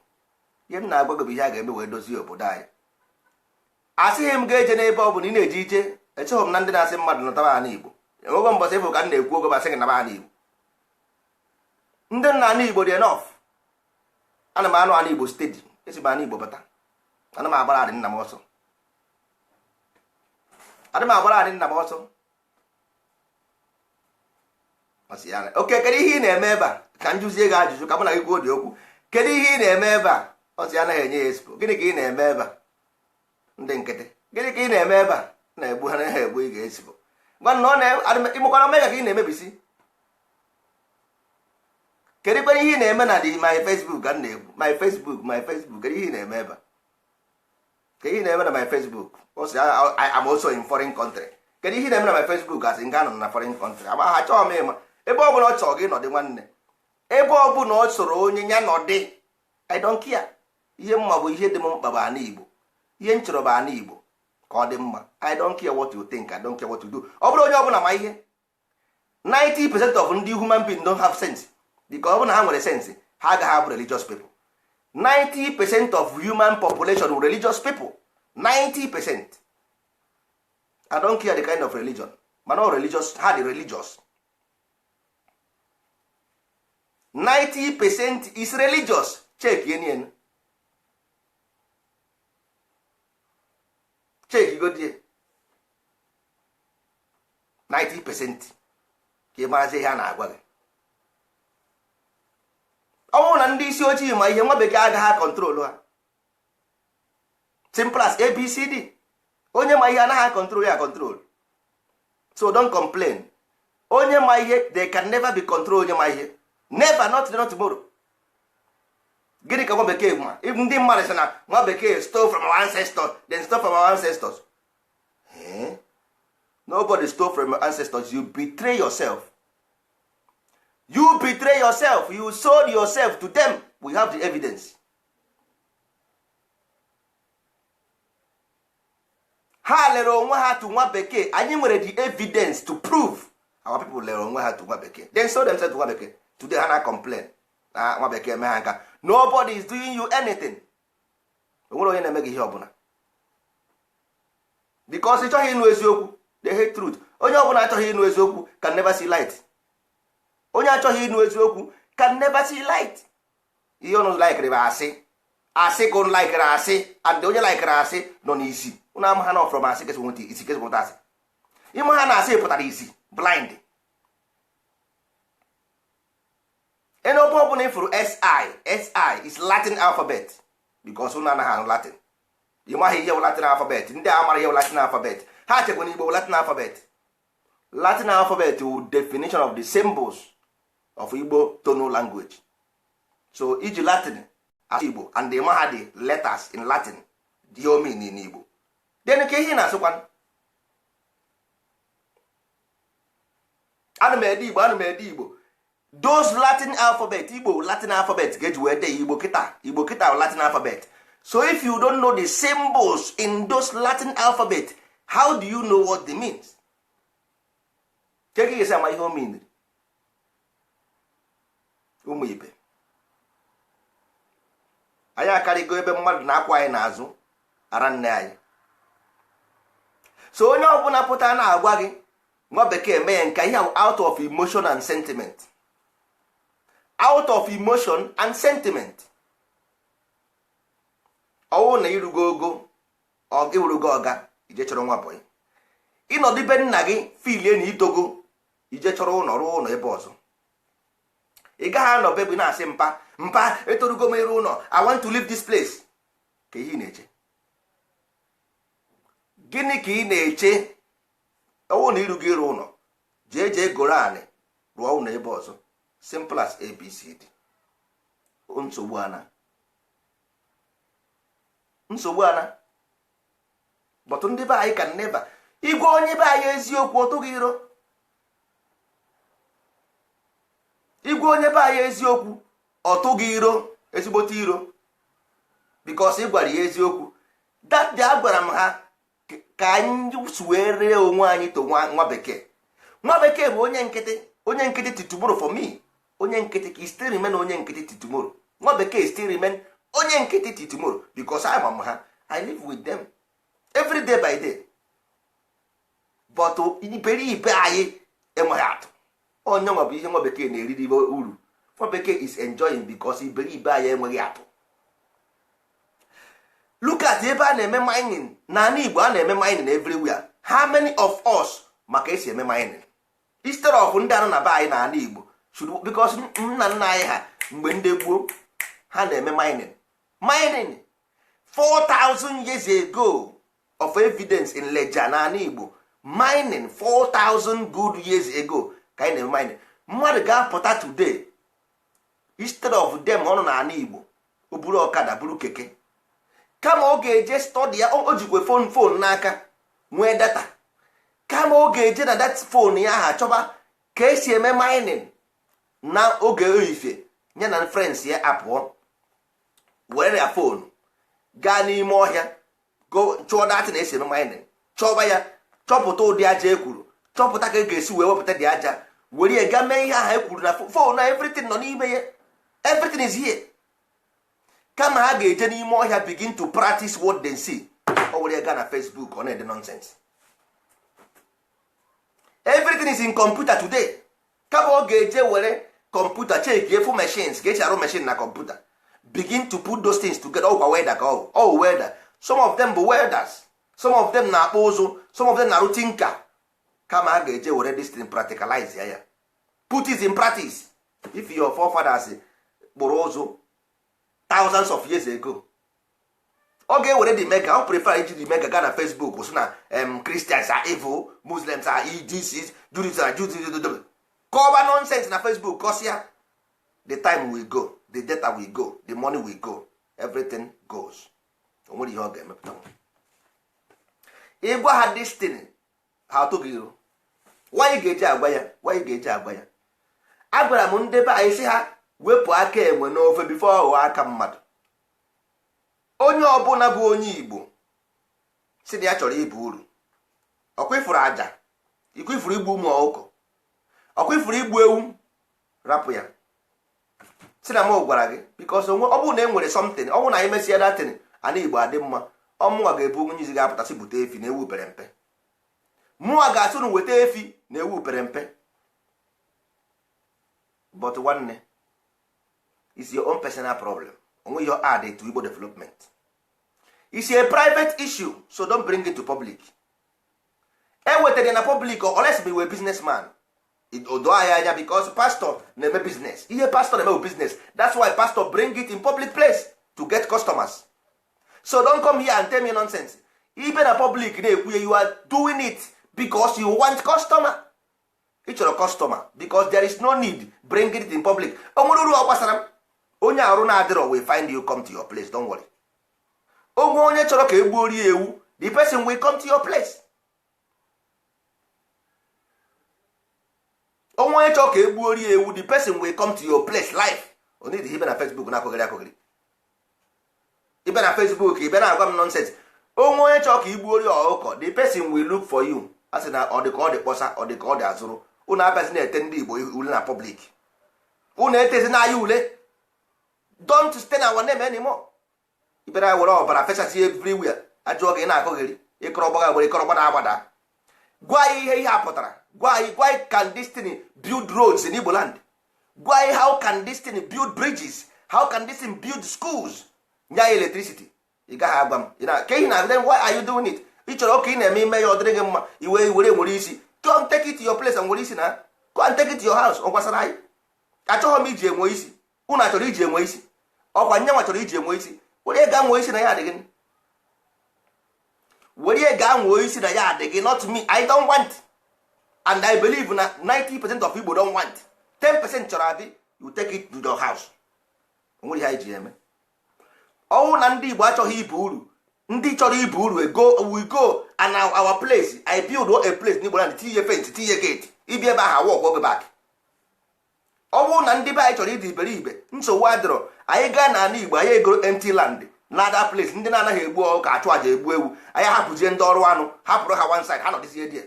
Ihe m na-agwa gị bụ ihe a ga-eme wee dozie obodo anyị. Asịghị m ga-eje n'ebe ọ bụla ị na-eje ije. Echeghị m na ndị na-asị mmadụ nọtaba ha n'Igbo. Enwego mbọsị ịfụ ka m na-ekwu ogo basị gị naba ha n'Igbo. Ndị nna ana Igbo dị enough. Ana m anụ ana Igbo steady. Esi m ana Igbo bata. Ana m agbara adị nna m ọsọ, ana m agbara adị nna m ọsọ. Ọ sị ya, oke, kedu ihe ị na-eme ebe a? Ka m jụzie gị ajụjụ, ka mụ na gị kwuo dị okwu. Kedu ihe ị na-eme ebe a? Ọ sị anaghị enye ya expo. Gịnị ka ị na-eme ebe a? Ndị nkịtị, gịnị ka ị na-eme ebe a na-egbu ha, naghị egbu? Ị ga-expo gwa na ọ na-ịmụkwara omega ka ị na-emebisi. Kedu kwere ihe ị na-eme na dị my Facebook? Ka m na-ekwu my Facebook, my Facebook. Kedu ihe ị na-eme ebe a? Kedu ihe ị na-eme na my Facebook? Ọ sị, "I'm also in foreign country." Kedu ihe ị na-eme na my Facebook? Asị nga nọ na foreign country. Ama ha chọọ m ịma ebe ọ bụla ọ chọrọ gị nọdị. Nwanne, ebe ọ bụla ọ soro onye ya nọdị, I don't care. Ihe mma bụ ihe dị m mkpa bụ ana Igbo. Ihe m chọrọ bụ ana Igbo ka ọ dị mma. I don't care what you think, I don't care what you do. Ọ bụrụ onye ọbụla ma ihe, 90% of ndị human being don't have sense, because ọ bụrụ na ha nwere sense, ha agaghị abụ religious people. 90% of human population were religious people, 90%. I don't care the kind of religion, mana ọ religious, ha dị religious. 90% is religious. Check yenien, check godie 90% ka ị marazi ihe a na-agwa gị. Ọ bụrụ na ndị isi ojii ma ihe, nwa bekee agaghị control ha. Simple as ABCD. Onye ma ihe anaghị control ya control, so don't complain. Onye ma ihe, they can never be control onye ma ihe. Never, not today, not tomorrow. Gịnị ka nwa bekee ma? Ndị mmadụ sị na nwa bekee stole from our ancestors, then stole from our ancestors. Eh? Nobody stole from your ancestors. You betray yourself. You betray yourself. You sold yourself to them. We have the evidence. Ha lere onwe ha to nwa bekee. Anyị nwere the evidence to prove our people lere onwe ha to nwa bekee, then sold themselves to nwa bekee. Today ha na complain na nwa bekee mee ha nka. Nobody is doing you anything. Onwere onye na-eme gị ihe ọbụla, because ị chọghị ịnụ eziokwu. They hate truth. Onye ọbụla achọghị ịnụ eziokwu can never see light. Onye achọghị ịnụ eziokwu can never see light. Ihe ọnụ likere bụ asị, asị ka ụnụ likere asị, and onye likere asị nọ n'isi. Ụnụ ama ha na from asị kesị nweta isi, kesị nweta asị. Ịma ha na asị pụtara isi blind. Ene ebe ọbụla ịfụrụ si, si is Latin alphabet, because ụnụ anaghị anụ Latin. Ị maghị ihe bụ Latin alphabet. Ndị a mara ihe bụ Latin alphabet, ha chekwa na Igbo bụ Latin alphabet. Latin alphabet wụ definition of the symbols of Igbo tonal language. So iji Latin asụ Igbo and ị maha the letters in Latin, ihe o mean in Igbo, then ka ihe ị na-asụkwa? Ana m ede Igbo, ana m ede Igbo. Those Latin alphabet, Igbo Latin alphabet ga-eji wee dee Igbo kịta. Igbo kịta bụ Latin alphabet. So if you don't know the symbols in those Latin alphabet, how do you know what they means? Ke ka ị ga-esi ama ihe o mean? Ụmụ ibe anyị, akarịgo ebe mmadụ na-akwa anyị n'azụ ara nne anyị. So onye ọbụla pụta na-agwa gị nwa bekee mee nka ihe, out of emotion and sentiment, out of emotion and sentiment. Ọwụ na irugo ogo ọ iwurugo ọga, ije chọrọ nwa boy, ịnọdụ be nna gị filie na itogo, ije chọrọ ụlọ, rụọ ụlọ ebe ọzọ. Ị gaghị anọ be na-asị mpa, mpa, etorugo m ịrụ ụlọ, I want to leave this place. Ka ihe ị na-eche, gịnị ka ị na-eche? Ọwụ na irugo ịrụ ụlọ, jee jee goro anị, rụọ ụlọ ebe ọzọ. Simple as ABCD. Nsogbu ana, nsogbu ana. But ndị be anyị can never igwe onye be anyị eziokwu, ọ tụghị iro. Igwe onye be anyị eziokwu, ọ tụghị iro, ezigbote iro, because ị gwara ya eziokwu. That day agwara m ha ka anyị wee ree onwe anyị to nwa bekee. Nwa bekee bụ onye nkịtị, onye nkịtị till tomorrow. For me, onye nkịtị ka still remain onye nkịtị till tomorrow. Nwa bekee still remain onye nkịtị till tomorrow, because ama m ha. I live with them every day by day. But iberibe anyị enweghị atụ. Onye nwa bụ ihe nwa bekee na-eriri uru. Nwa bekee is enjoying because iberibe anyị enweghị atụ. Look at ebe a na-eme mining n'ala Igbo. A na-eme mining everywhere. How many of us maka esi eme mining? Instead of ndị anọ na be anyị n'ala Igbo should, because nna nna anyị ha mgbe ndị gboo ha na-eme mining, mining 4000 years ago of evidence in Leja n'ala Igbo, mining 4000 good years ago ka anyị na-eme mining. Mmadụ ga-apụta today, instead of them ọnụ n'ala Igbo, o buru ọkada, buru keke, kama ọ ga-eje study ya, o jikwe phone n'aka, nwee data, kama ọ ga-eje na that phone ya aha chọba ka esi eme mining na oge ehihie, ya na friends ya apụọ, were ya phone gaa n'ime ọhịa, chụọ that na esi eme mining, chọba ya, chọpụta ụdị aja ekwuru, chọpụta ka e ga-esi wee wepụta dị aja, were ya gaa mee ihe ahụ e kwuru na phone na everything nọ n'ime ya. Everything is here. Kama ha ga-eje n'ime ọhịa begin to practice what they see, o were ya gaa na Facebook, ọ na-ede nonsense. Everything is in computer today. Kama ọ ga-eje were kọmputa check efu machines ka esi arụ machine na kọmputa, begin to put those things together. Ọkwa welder ka ọ ọ welder. Some of them bụ welders, some of them na-akpụ ụzụ, some of them na-arụ tinker. Kama ha ga-eje were this thing practicalize ya, put it in practice. If your forefathers kpụrụ ụzụ thousands of years ago, ọ ga-ewere the mega, ọ prefer iji the mega gaa na Facebook sị na Christians are evil, Muslims are this, Jews are Jews, kọba nonsense na Facebook, kọsịa. The time will go, the data will go, the money will go, everything goes. O nwere ihe ọ ga-emepụta. Ịgwa ha destiny, ha atụghị iru. Nwanyị ga-eji agwa ya, nwanyị ga-eji agwa ya. Agwara m ndị be anyị sị ha wepụ aka enwe n'ofe before ọghọ aka mmadụ. Onye ọbụla bụ onye Igbo si na ya chọrọ ibu uru, ọkwa ifuru aja, ikwa ifuru igbu ụmụ ọkụkọ, ọkwa ifuru igbu ewu, rapụ ya. Si na m gwara gị, because ọ bụrụ na e nwere something, ọ bụrụ na anyị mesịa datin, ana Igbo adị mma. Ọmụnwa ga-ebu onye izi ga-apụta sị bute efi na ewu pere mpe. Mụnwa ga-asị unu weta efi na ewu pere mpe. But nwanne, is your own personal problem. Onwe ihe add to Igbo development. It's a private issue, so don't bring it to public. E wetara na public unless be a businessman. Odo anyị anya, because pastor na-eme business. Ihe pastor na-eme bụ business. That's why pastor bring it in public place to get customers. So don't come here and tell me nonsense. Ibe na public na-ekwu ya, you are doing it because you want customer. Ị chọrọ customer, because there is no need bring it in public. O nwere uru ọ gbasara m? Onye arụ na-adịrọ will find you, come to your place. Don't worry. Onwe onye chọrọ ka e gbuo rie ewu, the person will come to your place. Onwe onye chọrọ ka e gbuo rie ewu, the person will come to your place live. Onye ibe na Facebook na-akụghịrị akụghịrị, ibe na Facebook, ibe na-agwa m nonsense. Onwe onye chọrọ ka igbuo rie ọkụkọ, the person will look for you. A sị na ọ dị ka ọ dị kpọsa, ọ dị ka ọ dị azụrụ. Unu abịazi na-ete ndị Igbo ule na public. Unu etezi n'anya ule. Don't stay na our name anymore. Ibere were ọbara fesasị everywhere. Ajụọ gị, na-akụghịrị ịkọrọ gbaga gbere, ịkọrọ gbada agbada. Gwa anyị ihe ihe a pụtara. Gwa anyị, gwa anyị, can this thing build roads in Igbo land? Gwa anyị, how can this thing build bridges? How can this thing build schools, nye anyị electricity? Ị gaghị agwa m ka ihe na. Then why are you doing it? Ị chọrọ ka ị na-eme ime ya ọ dịrị gị mma, iwe were nwere isi. Go and take it to your place and nwere isi na. Go and take it to your house. Ọ gbasara anyị? Achọghị m iji enwe isi. Unu achọrọ iji enwe isi? Ọkwa nye nwa chọrọ iji enwe isi. Were gaa nwee isi na ya adịghị. Were gaa nwee isi na ya adịghị. Not me, I don't want, and I believe na 90% of Igbo don't want. 10% chọrọ adị. You take it to your house. Onwere ihe anyị ji eme. Ọnwụ na ndị Igbo achọghị ibu uru. Ndị chọrọ ibu uru, go, we go and our place. I build a place n'Igbo land, tinye fence, tinye gate. Ibi ebe ahụ, walk go back. Ọ bụrụ na ndị be anyị chọrọ ịdị iberibe, nsogbu adịrọ. Anyị gaa n'ala Igbo, anyị egoro empty land na other place. Ndị na-anaghị egbu ọkụ, achụ aja, egbu ewu, anyị hapụzie ndị ọrụ anụ, hapụrụ ha one side, ha nọdịzie die.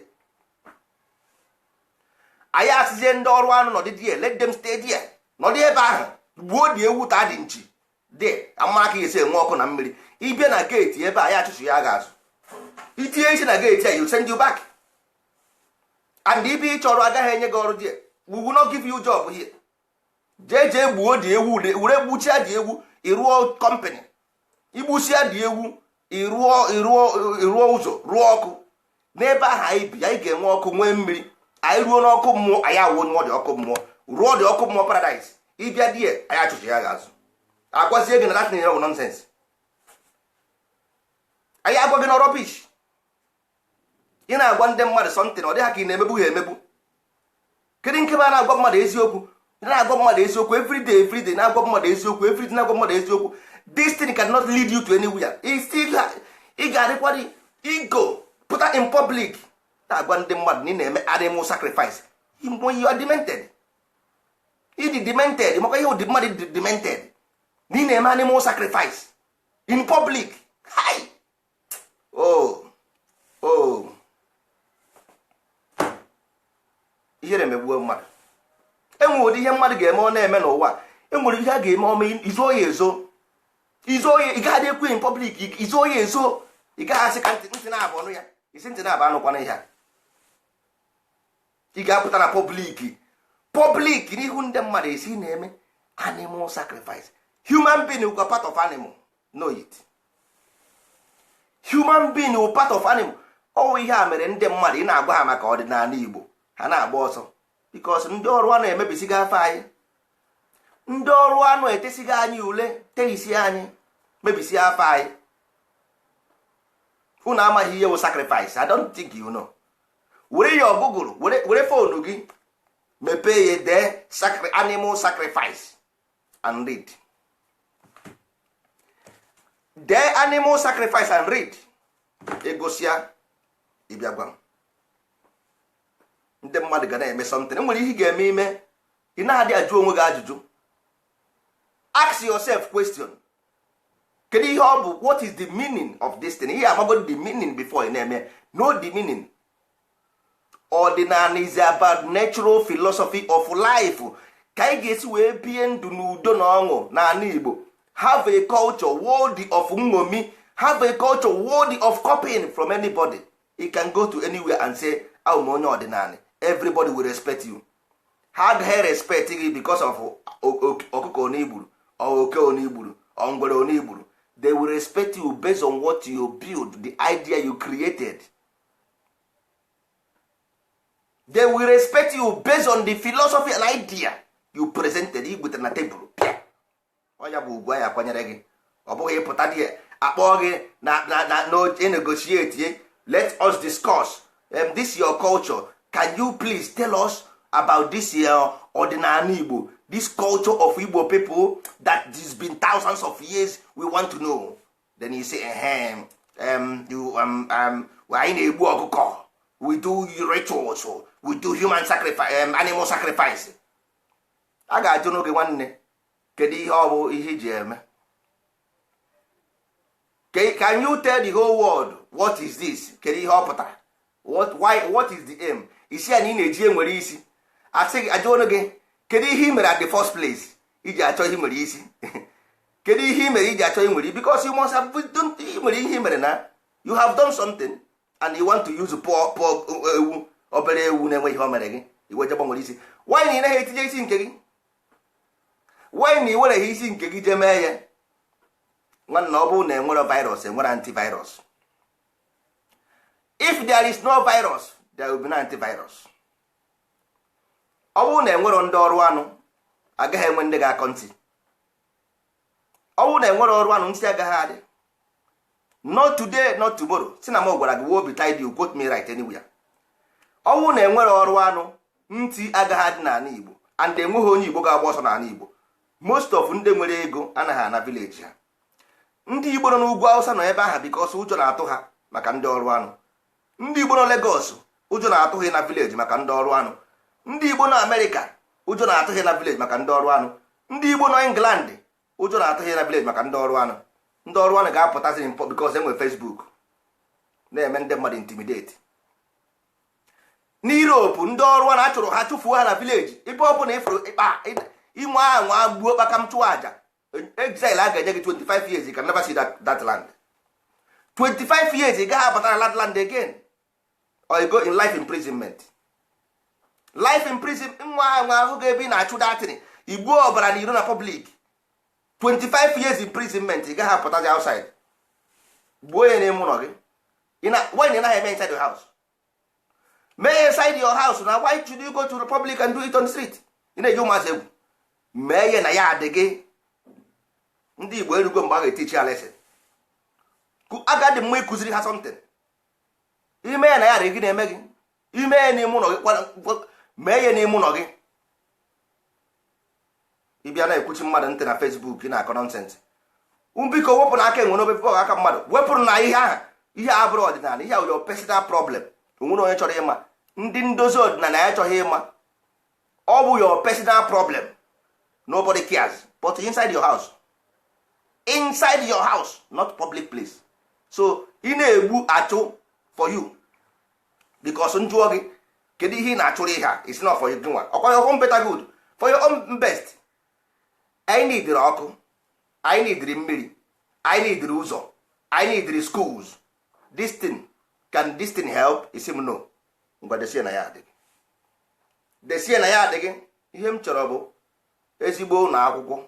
Anyị asịzie ndị ọrụ anụ nọdị die, let them stay there, nọdị ebe ahụ, gbuo dị ewu, taa dị nchi dị amara ka esi enwe ọkụ na mmiri. Ịbịa na gate ebe anyị achụchụ ya ga-azụ. Itinye isi na gate a, you send you back. And ibe ị chọrọ, agaghị enye gị ọrụ die. We will not give you job here. Jee jee gbuo dị ewu, were gbuchia dị ewu, ịrụọ company. Igbusia dị ewu, ịrụọ ịrụọ ịrụọ ụzọ, rụọ ọkụ n'ebe ahụ anyị bi. Anyị ga-enwe ọkụ, nwee mmiri. Anyị ruo n'ọkụ mmụọ, anyị awụ nyụọ dị ọkụ mmụọ, rụọ dị ọkụ mmụọ paradise. Ịbịa die, anyị achụchụ ya ga-azụ. Agwazie gị na that thing bụ nonsense. Anyị agwa gị na rubbish. Ị na-agwa ndị mmadụ something, ọ dị ha ka ị na-emegbu ha emegbu. Kedu nke bụ a na-agwa mmadụ eziokwu? Ị na-agwa mmadụ eziokwu everyday, everyday na-agwa mmadụ eziokwu, everyday na-agwa mmadụ eziokwu. This thing cannot lead you to anywhere. Ị ga-adịkwa ego pụta in public na-agwa ndị mmadụ na ị na-eme animal sacrifice. You are demented. Ịdị demented maka ihe ụdị mmadụ dị demented na ị na-eme animal sacrifice in public. Hi, oh oh, ihere megbuo mmadụ. Enwere ụdị ihe mmadụ ga-eme, ọ na-eme n'ụwa. Enwere ihe a ga-eme ọma, izo ya ezo, izo ya. Ị gaghị ekwu in public, izo ya ezo. Ị gaghị asị ka ntị na-abụ ọnụ ya isi ntị na-abụ anụkwana ihe a. Ị ga-apụta na public, public n'ihu ndị mmadụ, esi na-eme animal sacrifice. Human being wụ part of animal, know it. Human being wụ part of animal. Ọwụ ihe a mere ndị mmadụ, ị na-agwa ha maka ọdịnala Igbo, ha na-agba ọsọ, because ndị ọrụ anụ emebisigo afọ anyị. Ndị ọrụ anụ etesigo anyị ule, teghisi anyị, mebisie afọ anyị. Unu amaghị ihe wụ sacrifice. I don't think you know. Were ya Google, were phone gị mepee ya, dee animal sacrifice. and read. Dee animal sacrifice and read. Egosia, ịbịa gwa m. Ndị mmadụ ga na-eme something. Enwere ihe ị ga-eme ime, ị na-adị ajụ onwe gị ajụjụ. Ask yourself question: kedu ihe ọ bụ? What is the meaning of this thing? Ihe amago the meaning before ị na-eme. Know the meaning. Ọdịnala is about natural philosophy of life, ka anyị ga-esi wee bie ndụ n'udo na ọṅụ n'ala Igbo. Have a culture worthy of nṅomi, have a culture worthy of copying from anybody. You can go to anywhere and say, "Abụ m onye ọdịnala." Everybody will respect you. Ha agaghị respect gị because of ọkụkọ one igburu, or oke one igburu, or ngwere one igburu. They will respect you based on what you build, the idea you created. They will respect you based on the philosophy and idea you presented, igwetara na tebụl pịa. Ọnya bụ ugwu anyị akwanyere gị. Ọ bụghị ịpụta dị akpọọ gị na negotiate, "Let us discuss this your culture. Can you please tell us about this your ọdịnala Igbo, this culture of Igbo people that has been thousands of years? We want to know." Then you say, "Ehem, you, anyị na-egbu ọkụkọ, we do rituals, we do human sacrifice, animal sacrifice." A ga-ajụ n'oge, "Nwanne, kedu ihe ọ bụ ihe iji eme? Can you tell the whole world what is this? Kedu ihe ọ pụtara? What, why, what is the aim?" Isi ya na ị na-eji enwere isi. Asị gị, ajụ ọnụ gị, "Kedu ihe ị mere at the first place iji achọ ihe nwere isi? Kedu ihe ị mere iji achọ ihe nwere?" Because you must have done, ị nwere ihe ị mere na you have done something and you want to use poor poor ewu, obere ewu na-enwe ihe o mere gị, iweje gbanwere isi. Why na ị naghị etinye isi nke gị? Why na ị wereghị isi nke gị jee mee ya? Nwanna, ọ bụrụ na enwere virus, enwere antivirus. If there is no virus, there will be no antivirus. Ọ bụrụ na enwero ndị ọrụ anụ, agaghị enwe ndị ga-akọ ntị. Ọ bụrụ na enwere ọrụ anụ, ntị agaghị adị. Not today, not tomorrow. Si na m gwara gị, woe betide you. Quote me right anywhere. Ọ bụrụ na enwere ọrụ anụ, ntị agaghị adị n'ala Igbo, and enweghị onye Igbo ga-agba ọsọ n'ala Igbo. Most of ndị nwere ego anaghị ana village ha. Ndị Igbo nọ n'ugwu Awụsa nọ ebe ahụ because ụjọ na-atụ ha maka ndị ọrụ anụ. Ndị Igbo nọ Lagos, ụjọ na-atụ ha na village maka ndị ọrụ anụ. Ndị Igbo nọ Amerịka, ụjọ na-atụ ha na village maka ndị ọrụ anụ. Ndị Igbo nọ England, ụjọ na-atụ ha na village maka ndị ọrụ anụ. Ndị ọrụ anụ ga-apụtazi because enwe Facebook na-eme ndị mmadụ intimidate. N'Europe, ndị ọrụ anụ achụrụ ha, chụfuo ha na village. Ebe ọ bụla ịfụrụ ịkpa inwe anwa gbuo kpakam chụọ aja, exile a ga-enye gị 25 years. You can never see that land. 25 years, ị gaghị abata na that land again, or you go in life imprisonment, life imprison. Nwa anwa ahụ ga ebe ị na-achụ datịrị igbuo ọbara na iro na public, 25 years imprisonment. Ị gaghị apụtazi outside. Gbuo ya n'ime ụlọ gị. Why na ị naghị eme inside your house? Mee inside your house na. Why should you go to the public and do it on the street? Ị na-eji ụmụazị egwu. Mee ya na ya adị gị. Ndị Igbo erugo mgbe a ga-etichi ya lesson. Agadi mma ịkụziri ha something. Ime ya na ya adị gị na-eme gị. Ime ya n'ime ụlọ gị, mee ya n'ime ụlọ gị. Ịbịa na-ekwuchi mmadụ ntị na Facebook, ị na-akọ nonsense. Biko, wepụ na aka enwe n'obe pọ aka mmadụ. Wepụrụ na ihe ahụ. Ihe a bụrụ ọdịnala, ihe ahụ your personal problem. Onwere onye chọrọ ịma? Ndị ndozi ọdịnala ya chọghị ịma. Ọ bụ your personal problem, nobody cares. But inside your house, inside your house, not public place. So ị na-egbu achụ for you, because njụọ gị, kedu ihe ị na-achụrụ ihe a? It's not for you nwa. Ọkwa your own better good, for your own best. Anyị nidiri ọkụ, anyị nidiri mmiri, anyị nidiri ụzọ, anyị nidiri schools. This thing, can this thing help? Isi m no. Ngwa, desie na ya adịghị, desie na ya adịghị. Ihe m chọrọ bụ ezigbo ụlọ akwụkwọ.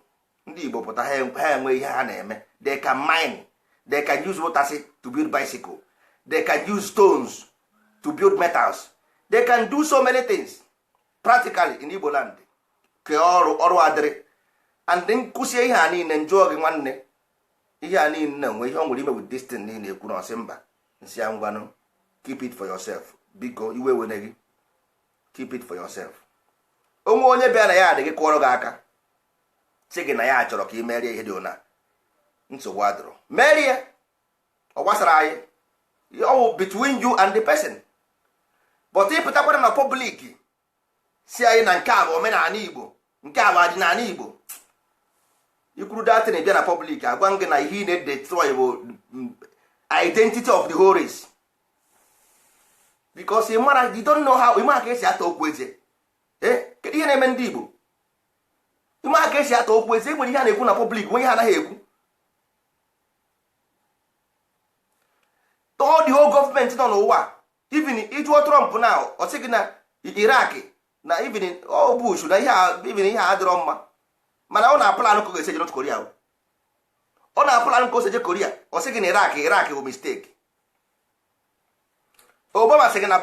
Ndị Igbo pụta, ha enwe ihe ha na-eme. They can mine, they can use water to build bicycle, they can use stones to build metals, they can do so many things practically in Igbo land. Kee ọrụ, ọrụ adịrị. And nkụsie ihe a niile, njụọ gị, "Nwanne, ihe a niile na-enwe ihe ọ nwere ime with this thing niile ekwu?" Na ọsị mba. Nsị ya, "Ngwanụ, keep it for yourself. Biko, iwe wene gị, keep it for yourself." Onwe onye bịa na ya adịghị kụọrọ gị aka. Sị gị na ya chọrọ ka ị merie ihe dị ona, nsogbu adịrọ, merie, ọ gbasara anyị, ọ wụ between you and the person. But ịpụtakwara na public si anyị na nke a bụ omenala Igbo, nke a bụ ọdịnala Igbo, ikwuru datin bịa na public, agwa gị na ihe ị na-destroy bụ identity of the whole race, because ị mara, you don't know how, ị mara ka esi ata okwu eze. Ee, kedu ihe na-eme ndị Igbo? Ị mara ka esi ata okwu eze. E nwere ihe a na-ekwu na public, nwe ihe anaghị ekwu. All the whole gọọmenti nọ n'ụwa, even ịjụọ Trump na ọ sị gị na Iraq na even ọ Bush na ihe even ihe a adịrọ mma, mana ọ na-aplan ka ọ ga-esi eje North Korea. Ọ na-aplan ka o si eje Korea. Ọ sị gị na Iraq bụ mistake. Obama sị gị na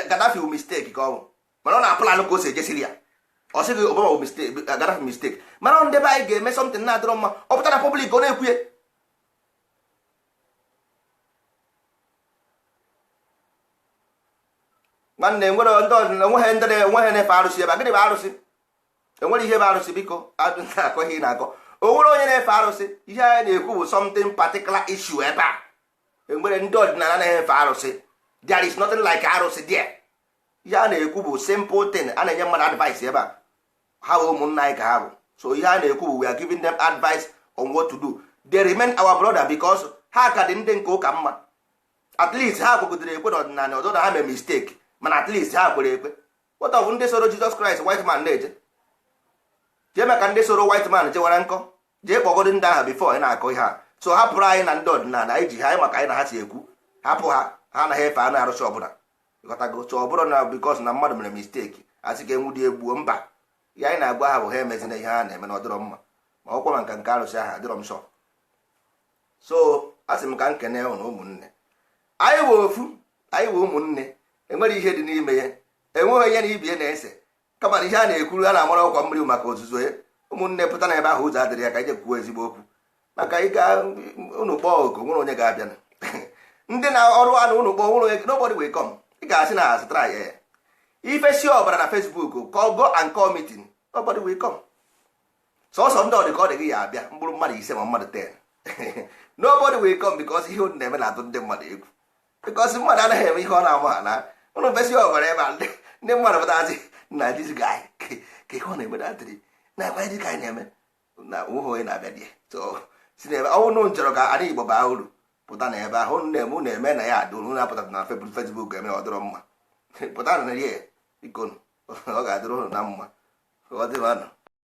Gaddafi bụ mistake ka ọ bụ, mana ọ na-aplan ka o si eje Syria. Ọ sị gị Obama bụ mistake, Gaddafi mistake, mana ọ ndebe anyị ga-eme something na-adịrọ mma, ọ pụta na public, ọ na-ekwuye. Nwanne, nwere ndị ọdịnala, enweghị ndị enweghị na-efe arụsị ebe a. Gịnị bụ arụsị? Enwere ihe bụ arụsị? Biko, na-akọ ihe ị na-akọ. O nwere onye na-efe arụsị? Ihe anyị na-ekwu bụ something particular issue ebe a. Enwere ndị ọdịnala na-efe arụsị? There is nothing like arụsị there. Ihe a na-ekwu bụ simple thing. A na-enye mmadụ advice ebe a. Ha bụ ụmụnna anyị ka ha bụ. So ihe a na-ekwu bụ we are giving them advice on what to do. They remain our brother because ha ka dị ndị nke ụka mma. At least ha kwegodere ekwe n'ọdịnala ọdọ na ha mere mistake, mana at least ha kwere ekwe. What of ndị soro Jesus Christ, white man, na-eje jee maka ndị soro white man jewara nkọ? Jee kpọgodo ndị ahụ before ị na-akọ ihe a. So hapụrụ anyị na ndị ọdịnala anyị ji ha anyị maka anyị na ha si ekwu. Hapụ ha, ha anaghị efe anụ arụsị ọbụla. Ịghọtago? So ọ bụrụ na because na mmadụ mere mistake, asị ka enwudi egbuo, mba. Ihe anyị na-agwa ha bụ ha emezina ihe ha na-eme na ọdịrọ mma, ma ọkwa ma nka nke arụsị ahụ adịrọ m sọ. So asị m ka m kene ụnụ, ụmụnne anyị wụ ofu, anyị wụ ụmụnne. Enwere ihe dị n'ime ya, enweghị ihe na ibie na-ese, kama na ihe a na-ekwuru, a na-amara ọkwa mmiri maka ozuzo ya. Ụmụnne, pụta na ebe ahụ ụzọ adịrị ya ka anyị kwuo ezigbo okwu, maka ịga unu kpọọ oku, nwere onye ga-abịa. Ndị na ọrụ anụ unu kpọọ, nwere onye, nobody will come. Ị ga-asị na asị try ya ifesi ọbara na Facebook, call, go and call meeting, nobody will come. Sọsọ ndị ọdị ka ọ dị gị ya abịa, mkpụrụ mmadụ 5 ma mmadụ 10. Nobody will come because ihe unu na-eme na-atụ ndị mmadụ egwu, because mmadụ anaghị eme ihe ọ na-ama ha na unu fesi ọbara ebe a. Ndị mmadụ pụtazi na this guy, ka ihe ọ na-eme datịrị na akwa dị ka anyị na-eme na onweghị onye na-abịa dị. So si na ebe ọ bụrụ chọrọ ka anyị Igbo baa uru, pụta na ebe ahụ unu na-eme, unu eme na ya adị unu na-apụta na Facebook eme, ọ dịrọ mma. Pụta na ya, biko, ọ ga-adịrị unu na mma. Ọ dịrị.